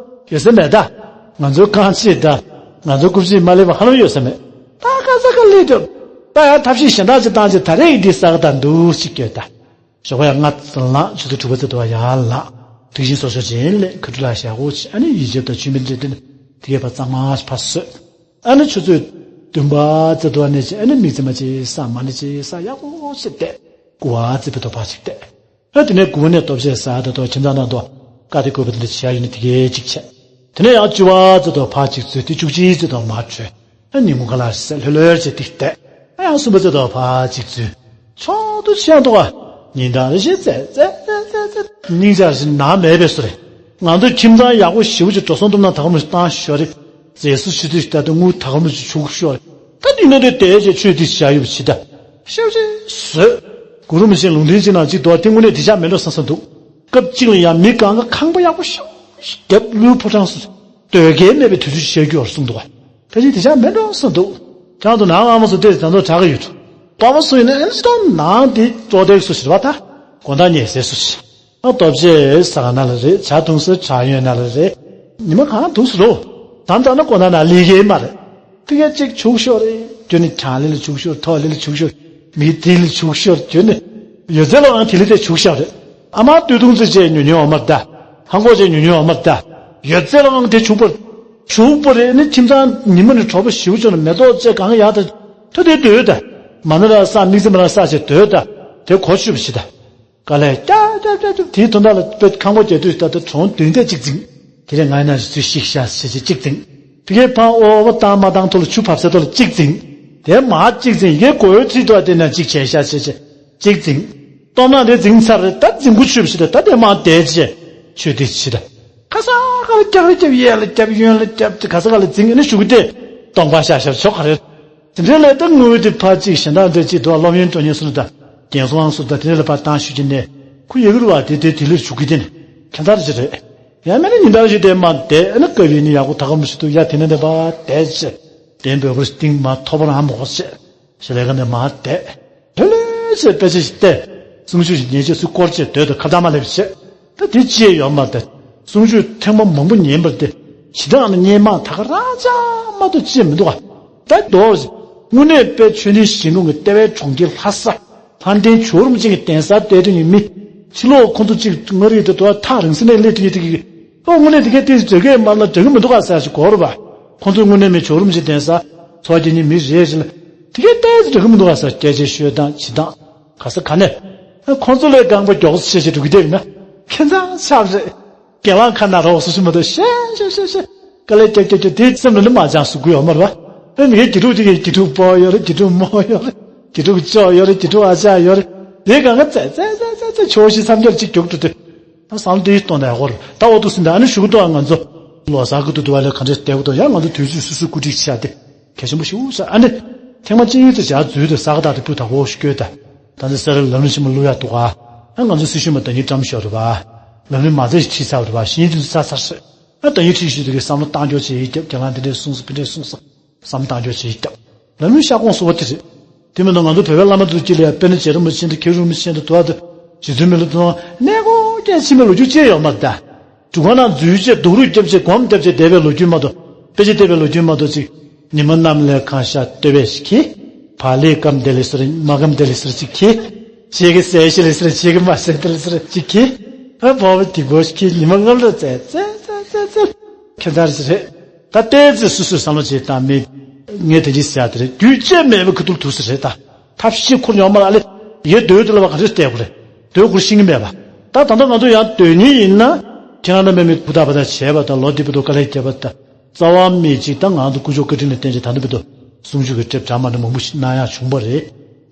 ཡོད་ས་མེད་ད། ང་ཚོའི་རྐང་རྗེས་ད། ང་ཚོའི་རྐུབ་རྗེས་མ་སླེབས་པ་ཧ་ལམ་ཡོད་ས་མེད། ད་ག་ས་ག་སླེབས་འགྲོ། ད་ཡང་ཐབས་ཤེས་གཞན་དག་ཅིག་བཏང་ཅིག་ད་རེས་ཀྱི་འདི་ས་ག་ད་འདུག་ཅིག་སྐྱོད་ད། ཞོགས་པ་ཡང་སྔ་ཙམ་ལངས། ཆུ་ཚོད་དྲུག་པ་ཙམ་དུ་བ་ཡར་ལངས། དེ་བཞིན་སོ་སོ་བྱིན་ལས་ཁ་ཐུག་ལ་ཞག་གོ་ཆེ། ཨ་ནི་ཡིད་ཆེས་དང་ཆུ་མིག་འདྲེ་དེ་ནི་དེ་གས་ཕར་གཙང་མ་ཕར་བཟོས། ཨ་ནི་ཆུ་ཚོད་བདུན་པ་ཙམ་དུ་བ་ནས་ཅི་ཨ་ནི་མིག་རྩེ་མ་ཅི་ས་མ་ནི་ཅི་ས་ཡག་པོ་ཞིག་བལྟས། དགུ་པ་ཙམ་བེ་ཏོ་ཕར་ཅིག་བལྟས། ཨ་དེ་ནས་དགུ་པ་ནས་ལྟོ་ཆས་ཟ་ད་དོ་ཁྱིམ་ཚང་ནང་དུ་བཀའ་དེ་བཀོད་པ་དེ་འདྲ་བྱས་ཡོད་ན་དེ་གས་ཅིག་བྱས། དེ་ནས་ཡང་བཅུ་པ་ཙམ་དུ་ཕར་ཅིག་འཛུལ་ཏེ་བཅུ་གཅིག་ཙམ་དུ་མར་བྲོས། ཨ་ཉིན་གུང་ཁ་ལག་ཟས་ལྷོད་ལྷོད་བྱས་ཏེ་བལྟས། ཨ་ཡང་གསུམ་པ་ཙམ་དུ་ཕར་ཅིག་འཛུལ། ཆུང་དུ་ཆེན་དུ་བ། ཉིན་གྲངས་རེ་བཞིན་ཙེ་ཙེ་ཙེ་ཙེ་ཙེ། སྙིང་རྗེ་ཞིག་ནང་མེད་པའི་བཟོ་རེད། ང་ཚོ་ཁྱིམ་ཚང་ཡག་པོ་ཞེ་པོ་ཅིག་འགྲོ་སོང་བཏུབ་ན་ད་ག་མོ་ཞིག་བཏང་ཤོག་རེད། རྫས་སུ་ཆུ་ཚོད་ཞིག་ལྟ་དུས་དངུལ་ད་ག་མོ་ཞིག་བྱུག་ཤོག་རེད། ད་དེ་ནོ་དེ་དེ་ཅེ་ཆོས་དེ་བྱ་ཡོད་པ་ཇི་ལྟ། ཤེས་བྱེད་བཟོས། གུ་རུ་མི་ཤེས་ལུང་བསྟན་ཅིག་ནང་ཅིག་འདུག་བ། དེ་དངོས་གནས་དེ་ཆགས་མེད་འགྲོ་བསམ་བསམ་འདུག་སྐབས་གཅིག་ལ་ཡང་མི་གང་ག་ཁང་པ་ཡག་པོ་ཞིག་རྒྱབ་ལུས་ཕོ་བྲང་སུ་སྡོད་གལ་མེད་པའི་དུས་ཚོད་བཤད་རྒྱུ་བར་གསུངས་འདུག་བ། ད་ཅི་དེ་ཆགས་མེད་འགྲོ་བསམ་འདུག་ཁྱང་དུ་ནང་ཨ་མ་སུ་ཏེ་ད་ཚོ་དྲག་གི་ཡོད། པ་པ་སུ་ཡིན་ན་ཨེ་ཅི་ད་ནང་དེ་ཙོ་དེ་སུ་ཞིག་རེད་བ། ད་དགོང་དག་ཉལ་སའི་སུ་ཞིག་ཨ་ལྟོ་ཆས་ཟ་ཁང་ན་ལ་རེད། ཇ་འཐུང་སའི་ཇ་ཡོད་ན་ལ་རེད། ཉི་མ་གང་འདུག་སུ་རོ། ད་ལྟ་ན་དགོང་དག་ན་ལི་གེ་མ་རེད། དེ་ག་གཅིག་བྱུག་ཤོག་རེད། ཁྱོད་ནི་གྱང་ལི་ལ་བྱུག་ཤོག་ཐོག་ལི་ལ་བྱུག་ཤོག་མི་དེ་ལ་བྱུག་ཤོག་ཁྱོད་ནི། ཡོད་ཚད་ལ་ཨང་དེ་ལི་དེ་བྱུག་ཤོག་རེད། ཨ་མ་སྟོད་ཐུང་ཚེ་བཅས་ཉུ་ཉུ་འོ་མར་ད། ཧང་གོ་བཅས་ཉུ་ཉུ་འོ་མར་ད། ཡོད་ཚད་ལ་ཨང་དེ་བྱུག་པར། བྱུག་པ་རེད་ནི་ཁྱིམ་ཚང་ཉི་མ་ནི་གྲོགས་པོ་ཞིའུ་ཅོ་ནི་མེ་ཏོག་བཅས་གང་ཡག་ད། ཐོ་དེ་སྡོད་ད། མ་ན་ར་ས་མིག་ཙེ་མ་ར་ས་བཅས་སྡོད་ད། དེ་གོ་ཆུབ་ཞི་ད། དཀའ་ལས་ཀྱ་ཀྱ་ཀྱ་ཀྱ་དེའི་དོན་དག་ལ་དཔེ་ཁང་པ་རྒྱག་དུས་ད་ལྟ་གྲོང་བདུན་དེ་གཅིག་འཛིང་། དེ་རིང་ང་ཡིན་ན་རི་ཚུལ་ཤིག་ཤ་ཤེ་ཤེ་གཅིག་འཛིང་། དེ་གའི་ཕང་ཨོ་བ་བཏང་མ་བཏང་ཐོག་ལ་ཆུ་བབས་ས་ཐོག་ལ་གཅིག་འཛིང་། དེ་མ་གཅིག་འཛིང་ཡི་གེ་གོ་ཡོད་ཚིག་ཐོག་དེ་ན་གཅིག་བྱས་ཤ་ཤེ་ཤེ་གཅིག་འཛིང་། སྟོང་ན་དེ་འཛིང་ཚར་རེད། ད་འཛིང་གུ་ཆུ་བཞི་ད་ད་དེ་མ་དེ་བྱས་ཆུ་དེ་ཕྱི་ད། ཁ་ས་ཁ་ལ་རྒྱག་རེ་རྒྱབ་ཡས་ལ་རྒྱབ་གཡོན་ལ་རྒྱབ་དེ་ག་ས་ག་ལ་འཛིང་ཨ་ནི་ཞུ་གི་དེ་སྟོང་པ་ཤ་ཤ་ཆོག་ག་རེད། དེ་འདྲའི་ལས་ད་དངུལ་དེ་ཕར་གཅིག་གཞན་དག་འདྲ་གཅིག་འདུག་སློབ་ཡོན་སྤྲོད་མཁན་སུ་ལ་ད་རྒན་སོང་སུ་ད་དེ་འདྲ་ལ་ཕར་བཏང་ཞུ་རྒྱུ་ནས་ཁུ་ཡ་གུ་རུ་བ་དེ་དེ་དེ་ལས་ཞུ་གི་དེ་ནི་ཁྱད་མཚར་ཞིག་རེད། ཡང་མིན་ན་ཉིན་ལྟར་ཞིག་དེ་མ་བསྡད་ཨ་ནི་སྐབས་ཡིན་ནི་ཡག་པོ་ད་ག་མི་ཞུ་འདུག་ཡ་དེ་ནས་དེ་ཕར་བསྡད་ཅེ་དེ་འབོད་སྐུལ་སྟེང་མ་ཐོབ་པར་ཨ་མ་གོ་ཅེ་ཞེ་ལས་ཀ་ནས་མ་བསྡད། ལྷོད་ལྷོད་ཅེས་དཔེ་ཆ་ཞིག་བལྟས། གསུང་ཆོས་ཤིག་ཉན་ཆེད་ཚུར་སྐོར་ཅེས་སྡོད་དུ་ཁ་བརྡ་མ་སླེབས་བྱས། ད་དེ་ཅི་ཡང་ཡོད་མ་རེད། གསུང་ཆོས་ཐེངས་མ་མང་པོ་ཉན་པར་དེ་ཇི་ལྟར་ན་སྙན་མ་ད་ག་རང་ཅག་མ་གཏོགས་ཅི་ཡང་མི་འདུག་ག་ད་མདོར་དངོས་གནས་དཔེ་ཆོས་འདི་ཞིང་ལུང་གི་ལྟེ་བའི་གྲོང་ཁྱེར་ལྷ་ས་ལྷ་ལྡན་ཇོ་བོ་རིན་པོ་ཆེ་གི་གདན་སར་བསྡད་དུས་ཉིན་མི་ཕྱི་ལོགས་ཁོང་ཚོ་གཅིག་མངའ་རིས་དེ་དུ་ཐག་རིང་ས་ནས་སླེབས་དུས་ཉིན་དེ་གི་ཨོ་དངོས་གནས་དེ་གའི་ཏིས་འདོད་སྐད་མ་ལ་འདོད་གི་མི་འདུག་ག་ཟེར་ཞིག་གོ་རུ་བ། ཁོང་ཚོ་དངོས་གནས་མི་ཇོ་བོ་རིན་པོ་ཆེ་གདན་ས་ཚོགས་ཀྱི་ཉིན་མི་རེ་རེ་ལ་དེ་གའི་ཏིས་འདོད་གི་མི་འདུག་ག་ཟེར་སྐད་ཆ་ཤོད་སྟངས་བྱེད་སྟངས། ག་ས་ག་ནས། ཁོང་ཚོ་ལས་རྐང་པ་མགྱོགས་སུ་བྱེད་ཅིག་འགྲོ་གི་བསྡད་ཡིན་ན། ཁྱེད་ཚང་ཆབ་རེད། རྒན་ལགས་ཁ་ན་རོགས་སུ་ཞུ་མ་གཏོགས་ཤེས་ཤེས་ཤེས་ཤེས། དཀའ་ལས་རྒྱབ་རྒྱབ་རྒྱབ་དེ་སེམས་ལ་ནི་མ་བཅངས་སུ་དགོས་ཡོད་མ་རེད་བ། ཨེ་མི་དགེ་དགེ་ཕྲུག་དེ་གའི་དགེ་ཕྲུག་པོ་ཡོད་རེད། དགེ་ཕྲུག་མོ་ཡོད་རེད། དགེ་ཕྲུག་ཅོ་ཡོད་རེད། དགེ་ཕྲུག་ཨ་ཅག་ཡོད་རེད། དེ་གང་ག་ཙེ་ཙེ་ཙེ་ཙེ་ཕྱོགས་བཞི་མཚམས་བརྒྱར་གཅིག་རྒྱུག་འགྲོ་དུས། ཨ་བསམ་བློ་དེ་གཏོང་ན་ཡག་པོ་རེད། ད་འོ་དུ་སུན་ད་ཨ་ནི་ཞུ་གི་འདུག་ང་ཚོ་ལོ་གསར་གི་དུ་དུ་བ་ལས་ག་འདྲས་བསྡད་གི་འདུག་ཡང་ང་ཚོ་དུས་ཚོད་སུ་སུ་བཀོད་སྒྲིག་བྱས་ཏེ་གལ་ཆེན་པོ་ཞིག་ཨུ་ས་ཨ་ནི། ཐེངས་མ་གཅིག་ཡུལ་དུ་བྱ་འཛུལ་དུ་ས་ག་དག་དེ་སྤུ་དག་པོ་ཞིག་བསྐྱོད་ད། ད་ནི་སེ་ར་ལམ་རིམ་ཆེན་མོ་བླུག་ཡག་འདུག་ག་ཨ་ང་ཚོ་སྲི་ཞུ་མ་ད་ཉིན་བཀྲམ་ཤོག་རེད་བ། ལམ་རིམ་མ་རྩ་ཞིག་ཁྲིད་ཚར་རེད་བ། ཤིང་ཡུལ་དུ་ཚར་ཚར་སོད། ཨ་ད་ཡུལ་ཁྲིད་ཞུ་དུ་གི་བསམ་བློ་བཏང་སྐྱོར་བྱེད་ཡིག་རྒྱབ་རྒྱ་ལང་དེ་འདྲས་གསུངས་སོ་དེ་འདྲས་གསུངས་སོ། བསམ་བཏང་སྐྱོར་བྱེད་ཡིག་རྒྱབ། ལམ་རིམ་ཤ་ཀོང་སུ་བ་དེ་རེད། དེ་མིན་དུ་ང་ཚོ་བོད་པའི་བླ་མ་དུ་ཅི་ལ་ཡ་དཔེར་ན་རྗེ་རིན་པོ་ཆེ་འདི་མཁན་རིན་པོ་ཆེ་འདི་དུ་བ་དུ་རྗེ་བཙུན་མི་ལ་དུ་གནས་སྐོར་རྒྱག་ཕྱིན་པའི་ལོ་རྒྱུས་ཅི་ཡོད་མ་རེད་ད། འབྲུ་ཁང་ནང་འཛུལ་བྱས་རྡོག་རོལ་རྒྱབ་བྱས་སྒོམ་བརྒྱབ་བྱས་བསྡད་པའི་ལོ་རྒྱུས་མ་གཏོགས་དཔེ་ཆ་བལྟས་པའི་ལོ་རྒྱུས་མ་གཏོགས་ཅིག་ཉི་མ་གནམ་ལས་གང་ཤར་བསྟོད་པས་ཤིག་གིས། བག་ལེབ་སྐམ་དེ་ལས་ཟེར་མ་སྐམ་དེ་ལས་ཟེར་ཅིག་གིས། ཕྱེད་ཀའི་གསལ་བཤད་ལས་ཟེར་ཕྱེད་ཀའི་མ་གསལ་དེ་ལས་ཟེར་ཅིག་གིས། ཨ་བག་བ་དིག་པོ་ཞིག་གིས་ཉི་མ་སྔ་ལོ་ཙེ་ཙེ་ཙེ་ཙེ་ཙེ། ཁྱད་མཚར་ཞིག་རེད། ད་ལྟའི་ཚེ་སོ་སོས་བསམ་བློ་བྱེད་དང་མེད། ངས་དེ་འདྲ་ཟེར་ཡ་དེ་རེད། རྒྱུས་ཆད་མེད་པའི་ཁུ་ཐུར་དུ་ཟེར་རེད་ད། ཐབས་ཤེས་ཁུར་ཡོང་མ་ལ་ཨ་ལེ། ཡེ་སྡོད་དེ་ལ་བ་ག་འདྲས་བལྟས་དགོས་རེད། སྡོད་ཁུར་ཤེས་ཀྱི་མེད་པ། ད་ད་ལྟ་ང་ཚོ་ཡང་སྡོད་མཁན་ཡིན་ན། ཁྱེད་རང་རྣམ་པས་མི་བུ་ད་བ་ད་བྱས་པ་དང་ལོ་འདི་བུ་དུ་དཀའ་ལས་བརྒྱབ་པ་དང་། རྩ་བ་མེད་ཅིག་ད་ང་ཚོ་དཀོན་མཆོག་བཀའ་དྲིན་ལ་བརྟེན་ཅིག་ད་འདི་བུ་དུ་གསུང་ཆོས་ཀྱི་སྒྲིབ་གྲ་མ་ནི་མང་པོ་ཞིག་གནང་ཡག་བྱུང་བ་རེད།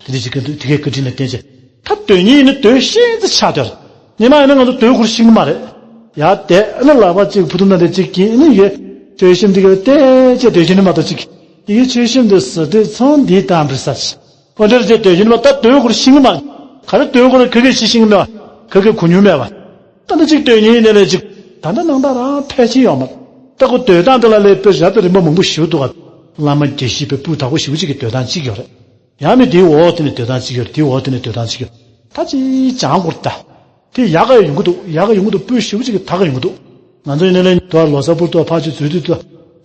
དེ་འདྲ་ཞིག་གི་འདུག་དེ་གའི་བཀའ་དྲིན་ལ་བརྟེན་ཅིག་ད་སྡོད་མཁན་ཡིན་ན་སྡོད་ཤེས་ཙི་ཆགས་དེར། ཉི་མ་ཡིན་ན་ང་ཚོ་སྡོད་ཁུར་ཤེས་ཀྱི་མ་རེད། ཡ་དེ་ཨ་ནི་ལག་པ་གཅིག་བུ་ཐུམ་ན་དེ་གཅིག་གིས་ཨ་ནི་ཡོད། ཆོས་ཞིམ་འདི་ག་ལ་བལྟས་ཅེས་སྡོད་ཀྱི་ནི་མ་གཏོགས་གཅིག་ཡི་གེ་ཆོས་ཞིམ་འདི་ཟ་དུས་ཚོང་འདི་དང་བྲི་ས་ཆེ། འོ་འདྲར་བྱས་སྡོད་ཀྱི་ནི་མ་ད་སྡོད་ཁུར་ཤེས་ཀྱི་མ་རེད། ག་རེ་སྡོད་ཁུར་ག་གི་ཤེས་ཤེས་ཀྱི་མེད་པ། ག་གི་གོ་མྱོང་མེད་པ། ད་ནི་གཅིག་སྡོད་མཁན་ཡིན་ནའི་ལས་གཅིག་ད་ལྟ་ནང་ད་རང་ཕལ་ཆེར་ཡོང་མ་རེད། ད་ཁོ་སྡོད་སྟངས་དེ་ལ་ལས་དཔེ་རབ་དང་རིམ་པ་མང་པོ་ཞིག་འདུག་ག་བླ་མ་དགེ་བཤེས་པའི་སྤུས་དག་པོ་ཞེ་པོ་ཅིག་གི་སྡོད་སྟངས་གཅིག་ཡོད་རེད། ཡང་མི་དེའི་འོག་དེ་ནས་སྡོད་སྟངས་གཅིག་ཡོད་རེད། དེའི་འོག་དེ་ནས་སྡོད་སྟངས་གཅིག་ཡོད་རེད། ད་ཅིག་སྦྱང་དགོས་རེད་ད། དེ་ཡག་ག་ཡོང་གི་འདུག་ཡག་ག་ཡོང་གི་འདུག་སྤུས་ཞེ་པོ་ཅིག་གི་དག་ག་ཡོང་གི་འདུག་ང་ཚོ་ཡིན་ན་ལས་དོ་ལོ་གསར་པུར་དོ་ཕར་ཅིག་འཛུལ་དུས་དོ།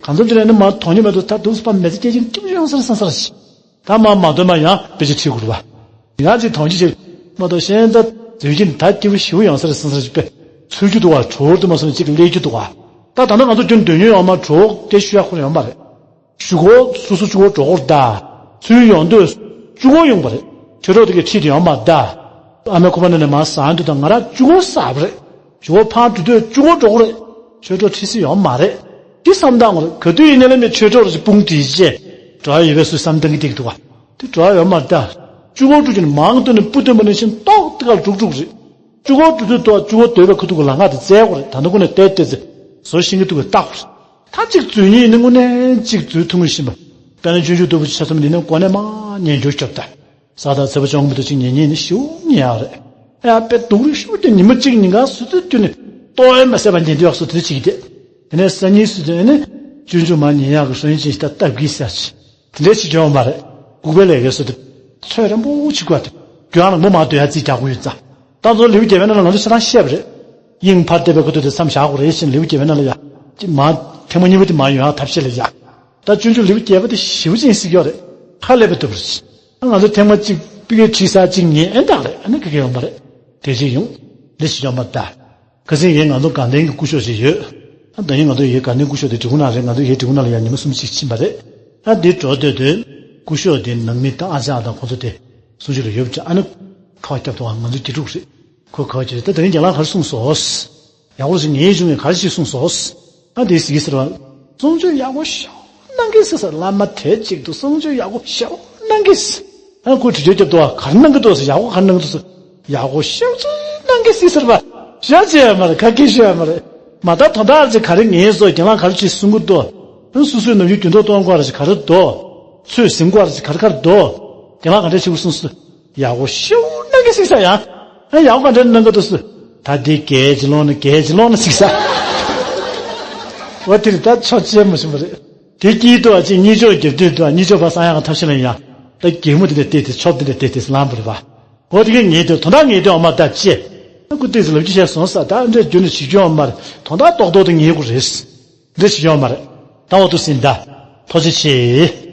གང་འཚམ་ཅིག་ལས་ནི་མ་དོན་གཉེར་མེད་དུ་ད་འདུག་སེ་ཕར་མི་ཚེ་སྐྱེལ་གྱིན་སྐྱིད་པོ་ཡོང་ས་རེད་བསམ་ས་རེད། ད་མ་མ་དོན་མ་ཡང་དཔེ་ཆ་ཁྲིད་དགོས་རེད་བ། ཡང་ཅིག་དོན་གྱི་ཆེ་མ་གཏོགས་གཞན་ད་འཛུལ་གྱིན་ད་སྐྱིད་པོ་ཞེ་པོ་ཡོང་ས་རེད་བསམ་ས་རེད་ཅིག་དཔེ་ཚུལ་རྒྱུ་འདུག་བ། གྲོགས་དུ་མ་སོང་ཅིག་ཀླད་རྒྱུ་འདུག་བ། ད་ད་ནང་ང་ཚོ་རྒྱུན་འདོད་ཉོན་ཡོང་མ་གྲོགས་དེ་ཞུ་ཡག་ཁོ་རང་ཡོང་མ་རེད། གཞུག་གུ་སོ་སོ་གཅིག་པོ་འགྲོ་སྐོར་ད། ཚུར་ཡོང་དུས་གཅིག་པོ་ཡོང་པ་རེད། ཆོས་གྲོགས་དེ་གས་ཁྲིད་དུ་ཡོང་མ་ད། ཨ་མའི་ཁོ་པ་ནང་ནས་མར་ཟ་འདུག་ད་ང་རང་གཅིག་པོ་ཟ་བ་རེད། གཞུག་གུ་ཕར་འགྲོ་དུས་གཅིག་པོ་འགྲོ་གི་རེད། ཆོས་གྲོགས་ཁྲིད་ས་ཡོང་མ་རེད། དེ་བསམ་སྟངས་ངོ་རེད། ག་དུས་ཡིན་ནའི་ལ་མི་ཆོས་གྲོགས་རེ་ཞིག་དཔུང་སྒྲིག་བྱས། འགྲོ་ཡ་ཡོད་པའི་སུས་བསམ་གཏོང་གི་བསྡད་ཀྱི་འདུག་བ། དེ་འགྲོ་ཡ་ཡོད་མ་རེད་ད། གཅིག་པོ་འགྲོ་རྒྱུ་ནི་མང་དུ་ནས་སྤུ་སྟོན་པ་ནས་ཕྱིན་ཏོག་དེ་གར་འགྲོ་འགྲོ་གི་རེད། གཅིག་པོ་འགྲོ་དུས་ཏོག་གཅིག་པོ་སྡོད་པའི་ཁ་ཐུག་གི་ལམ་ཁ་དེ་བཙལ་དགོས་རེད། ད་ནི་ཁོ་ནས་བལྟས་བལྟས་ཚེ་བཟོ་ཤེས་ཀྱི་འདུག་གི་ལྟ་དགོས་རེད། ད་གཅིག་འཛུལ་མཁན་ཡིན་ན་དངོས་གནས་གཅིག་འཛུལ་ཐུབ་མཁན་ཞིག་ཡིན་པ། དཔེར་ན་སྤྱོད་འཇུག་ལྟ་བུ་ཆ་ཚང་འདི་ནས་གོ་གནས་མང་ཉན་རྒྱུ་སྐྱོབ་ད། ས་དང་ཚེ་བ་ཅོང་མི་དུ་ཅིག་ཉན་ཉན་ནི་ཞེ་པོ་ཉན་ཡག་རེད། ཡ་དཔེ་སྡུག་རུས་ཤུགས་ཀྱིས་ཉི་མ་གཅིག་ཉིན་གང་སུ་དུ་ཀྱུ་ནི་ལྟོ་ཡོད་མ་ཟད་པ་ཉན་དུ་ཡག་སུ་དུ་ཅིག་དེ། དེ་ནས་སང་ཉིན་སུ་དུ་ནི་སྤྱོད་འཇུག་མ་ཉན་ཡག་གི་སོ་ཡིན་ཅིག་ད་སྟབས་ཀྱིས་ཟེར་ཅིག་དེ་འདྲས་ཅིག་བྱུང་བ་མ་རེད། ལྐུགས་པའི་ལས་ཀའི་སུ་དུ་ཚོད་རན་པོ་ཅིག་དགོས་ཏེ་རྒྱུ་ཡང་ལ་མོ་མ་སྡོད་ཡག་རྩིས་རྒྱག་དགོས་ཡོད་ཙང་། ད་ཚོ་ལེའུ་བརྒྱད་པའི་ནང་ལ་ང་ཚོ་ཆ་ཚང་བཤད་པ་རེད། དབྱིངས་ཕར་བལྟས་པའི་ཁ་ཐུག་དེ་མཚམས་བཞག་དགོས་རེད་ཞེས་ལེའུ་བརྒྱད་པའི་ནང་ལ་ཡ། ཅིག་མ་ཐེངས་མ་གཉིས་པ་དེ་མ་ཡོང་ཡག་ཐབས་ཤེས་ལ་ཡ། ད་སྤྱོད་འཇུག་ལེའུ་བརྒྱད་པ་དེ་ཞེ་པོ་ཅིག་སྲིད་ཡོད་རེད། ཁ་ལས་པ་ཐུབ་རེད། ང་ཚོ་ཐེངས་མ་གཅིག་པི་ཀའི་ཁྲིད་ས་གཅིག་ཉན་ཨེ་འདྲ་རེད། ཨ་ནི་ཁ་ཁ་ཡོང་པ་རེད། དེ་ཅིག་ཡོང་། འདི་ཞིག་ཡོང་པ་ད། ཁ་སང་ཡིན་ང་ཚོ་དགའ་ལྡན་གྱི་སྐུ་ཞབས་ཅིག་ཡོད། ཨ་ད་ཡིན་ང་ཚོ་ཡི་དགའ་ལྡན་སྐུ་ཞབས་དེ་འབྲི་གུང་ནང་རེད། ང་ཚོ་ཡི་འབྲི་གུང་ནང་ལ་ཡང་ཉི་མ་གསུམ་ཅིག་ཕྱིན་པ་རེད། ཨ་འདི་འགྲོ་སྡོད་དུས་སྐུ་ཞབས་དེ་ནང་མི་ད་ཨ་ཅག་དང་ཁོ་ཚོ་དེ་གསུང་ཆོས་ལ་ཡོད་ཅིག་ཨ་ནི་ཁ་བ་རྒྱབ་དུས་ང་ཚོ་དགེ་ཕྲུག་རེད། ཁོ་ཁ་བ་ཅིག་རེད། ད་དེ་རིང་རྒན་ལགས་ག་རེ་གསུངས་སོང་། ཡག་པོ་ཞིག་ངས་བྱུང་བས་ག་རེ་ཞིག་གསུངས་སོང་། ཨ་དེ་ཟིག་ཟེར་བ། གསུང་ཆོས་ཡག་པོ་ཞེ་པོ་གནང་གི་ཟེར་ཟེར། བླ་མ་དེ་གཅིག་ཏུ་གསུང་ཆོས་ཡག་པོ་ཞེ་པོ་གནང་གི་ཟེར། ཨ་ཁོས་དྲི་བ་བརྒྱབ་འདུག་བ། ག་རེ་གནང་གི་འདུག་ཟེར། ཡག་པོ་ག་རེ་གནང་གི་འདུག་ཟེར། ཡག་པོ་ཞེ་པོ་ཅིག་གནང་གི་ཟིག་ཟེར་བ། ཞེ་པོ་ཅིག་ཡོད་མ་རེད། ཁ་སྐད་ཤོད་ཡོད་མ་རེད། མ་ད་དོན་དག་ཅིག་ག་རེ་ངས་སོ་རྒན་ལགས་ག་རེ་ཅིག་གསུང་གི་འདུག་ཨ་སོ་སོའི་ནམ་རྒྱུན་འགྱུར་ལྡོག་གཏོང་དགོས་རེད་ཅིག་ག་རེ་འདུག་ཚོད་ཟིན་དགོས་རེད་ཅིག་ག་རེ་ག་རེ་འདུག་རྒན་ལགས་ག་འདྲ་ཞིག་གསུངས་སོང་། ཡག་པོ་ཞེ་པོ་གནང་གི་ཟིག་ཟེར་ཡ། ཨ་ཡག་པོ་ག་འདྲ་གནང་གི་འདུག་ཟེར། ད་འདི་གལ་ཆེ་ལོང་ན་གལ་ཆེ་ལོང་ན་ཟིག་ཟེར། འོ་དེ་རེད། ད་ཆོག་ཆེ་མ་བྱུང་བ་རེད། དེ་སྐྱིད་འདུག་ཨ་ཅིག་གཉིད་ཆོག་རྒྱབ་དུས་འདུག་ཨ་གཉིད་ཆོག་ཕར་སང་ཡག་གི་ཐབས་ཤེས་ལ་ཡ། ད་སྒྱེ་མོ་དེ་འདྲ་བལྟས་ཏེ་ཆོབ་དེ་འདྲ་བལྟས་ཏེ་ལངས་པ་རེད་པ། འོ་དེ་གས་ངེས་དེ་དོན་དག་ངེས་དེ་འོ་མ་ད་ཅེ། ཨ་ཁུ་ཏིག་ཙི་ལབ་རྒྱུ་བཤད་སོང་ས། ད་འདྲ་རྒྱུ་ནི་བྱེད་རྒྱུ་འོ་མ་རེད། དོན་དག་རྡོག་རྡོག་དེ་ངེས་དགོས་རེད། འདྲ་བྱེད་རྒྱུ་འོ་མ་རེད། ད་འོ་དུ་ཟིན་ད། ཐུགས་རྗེ་ཆེ།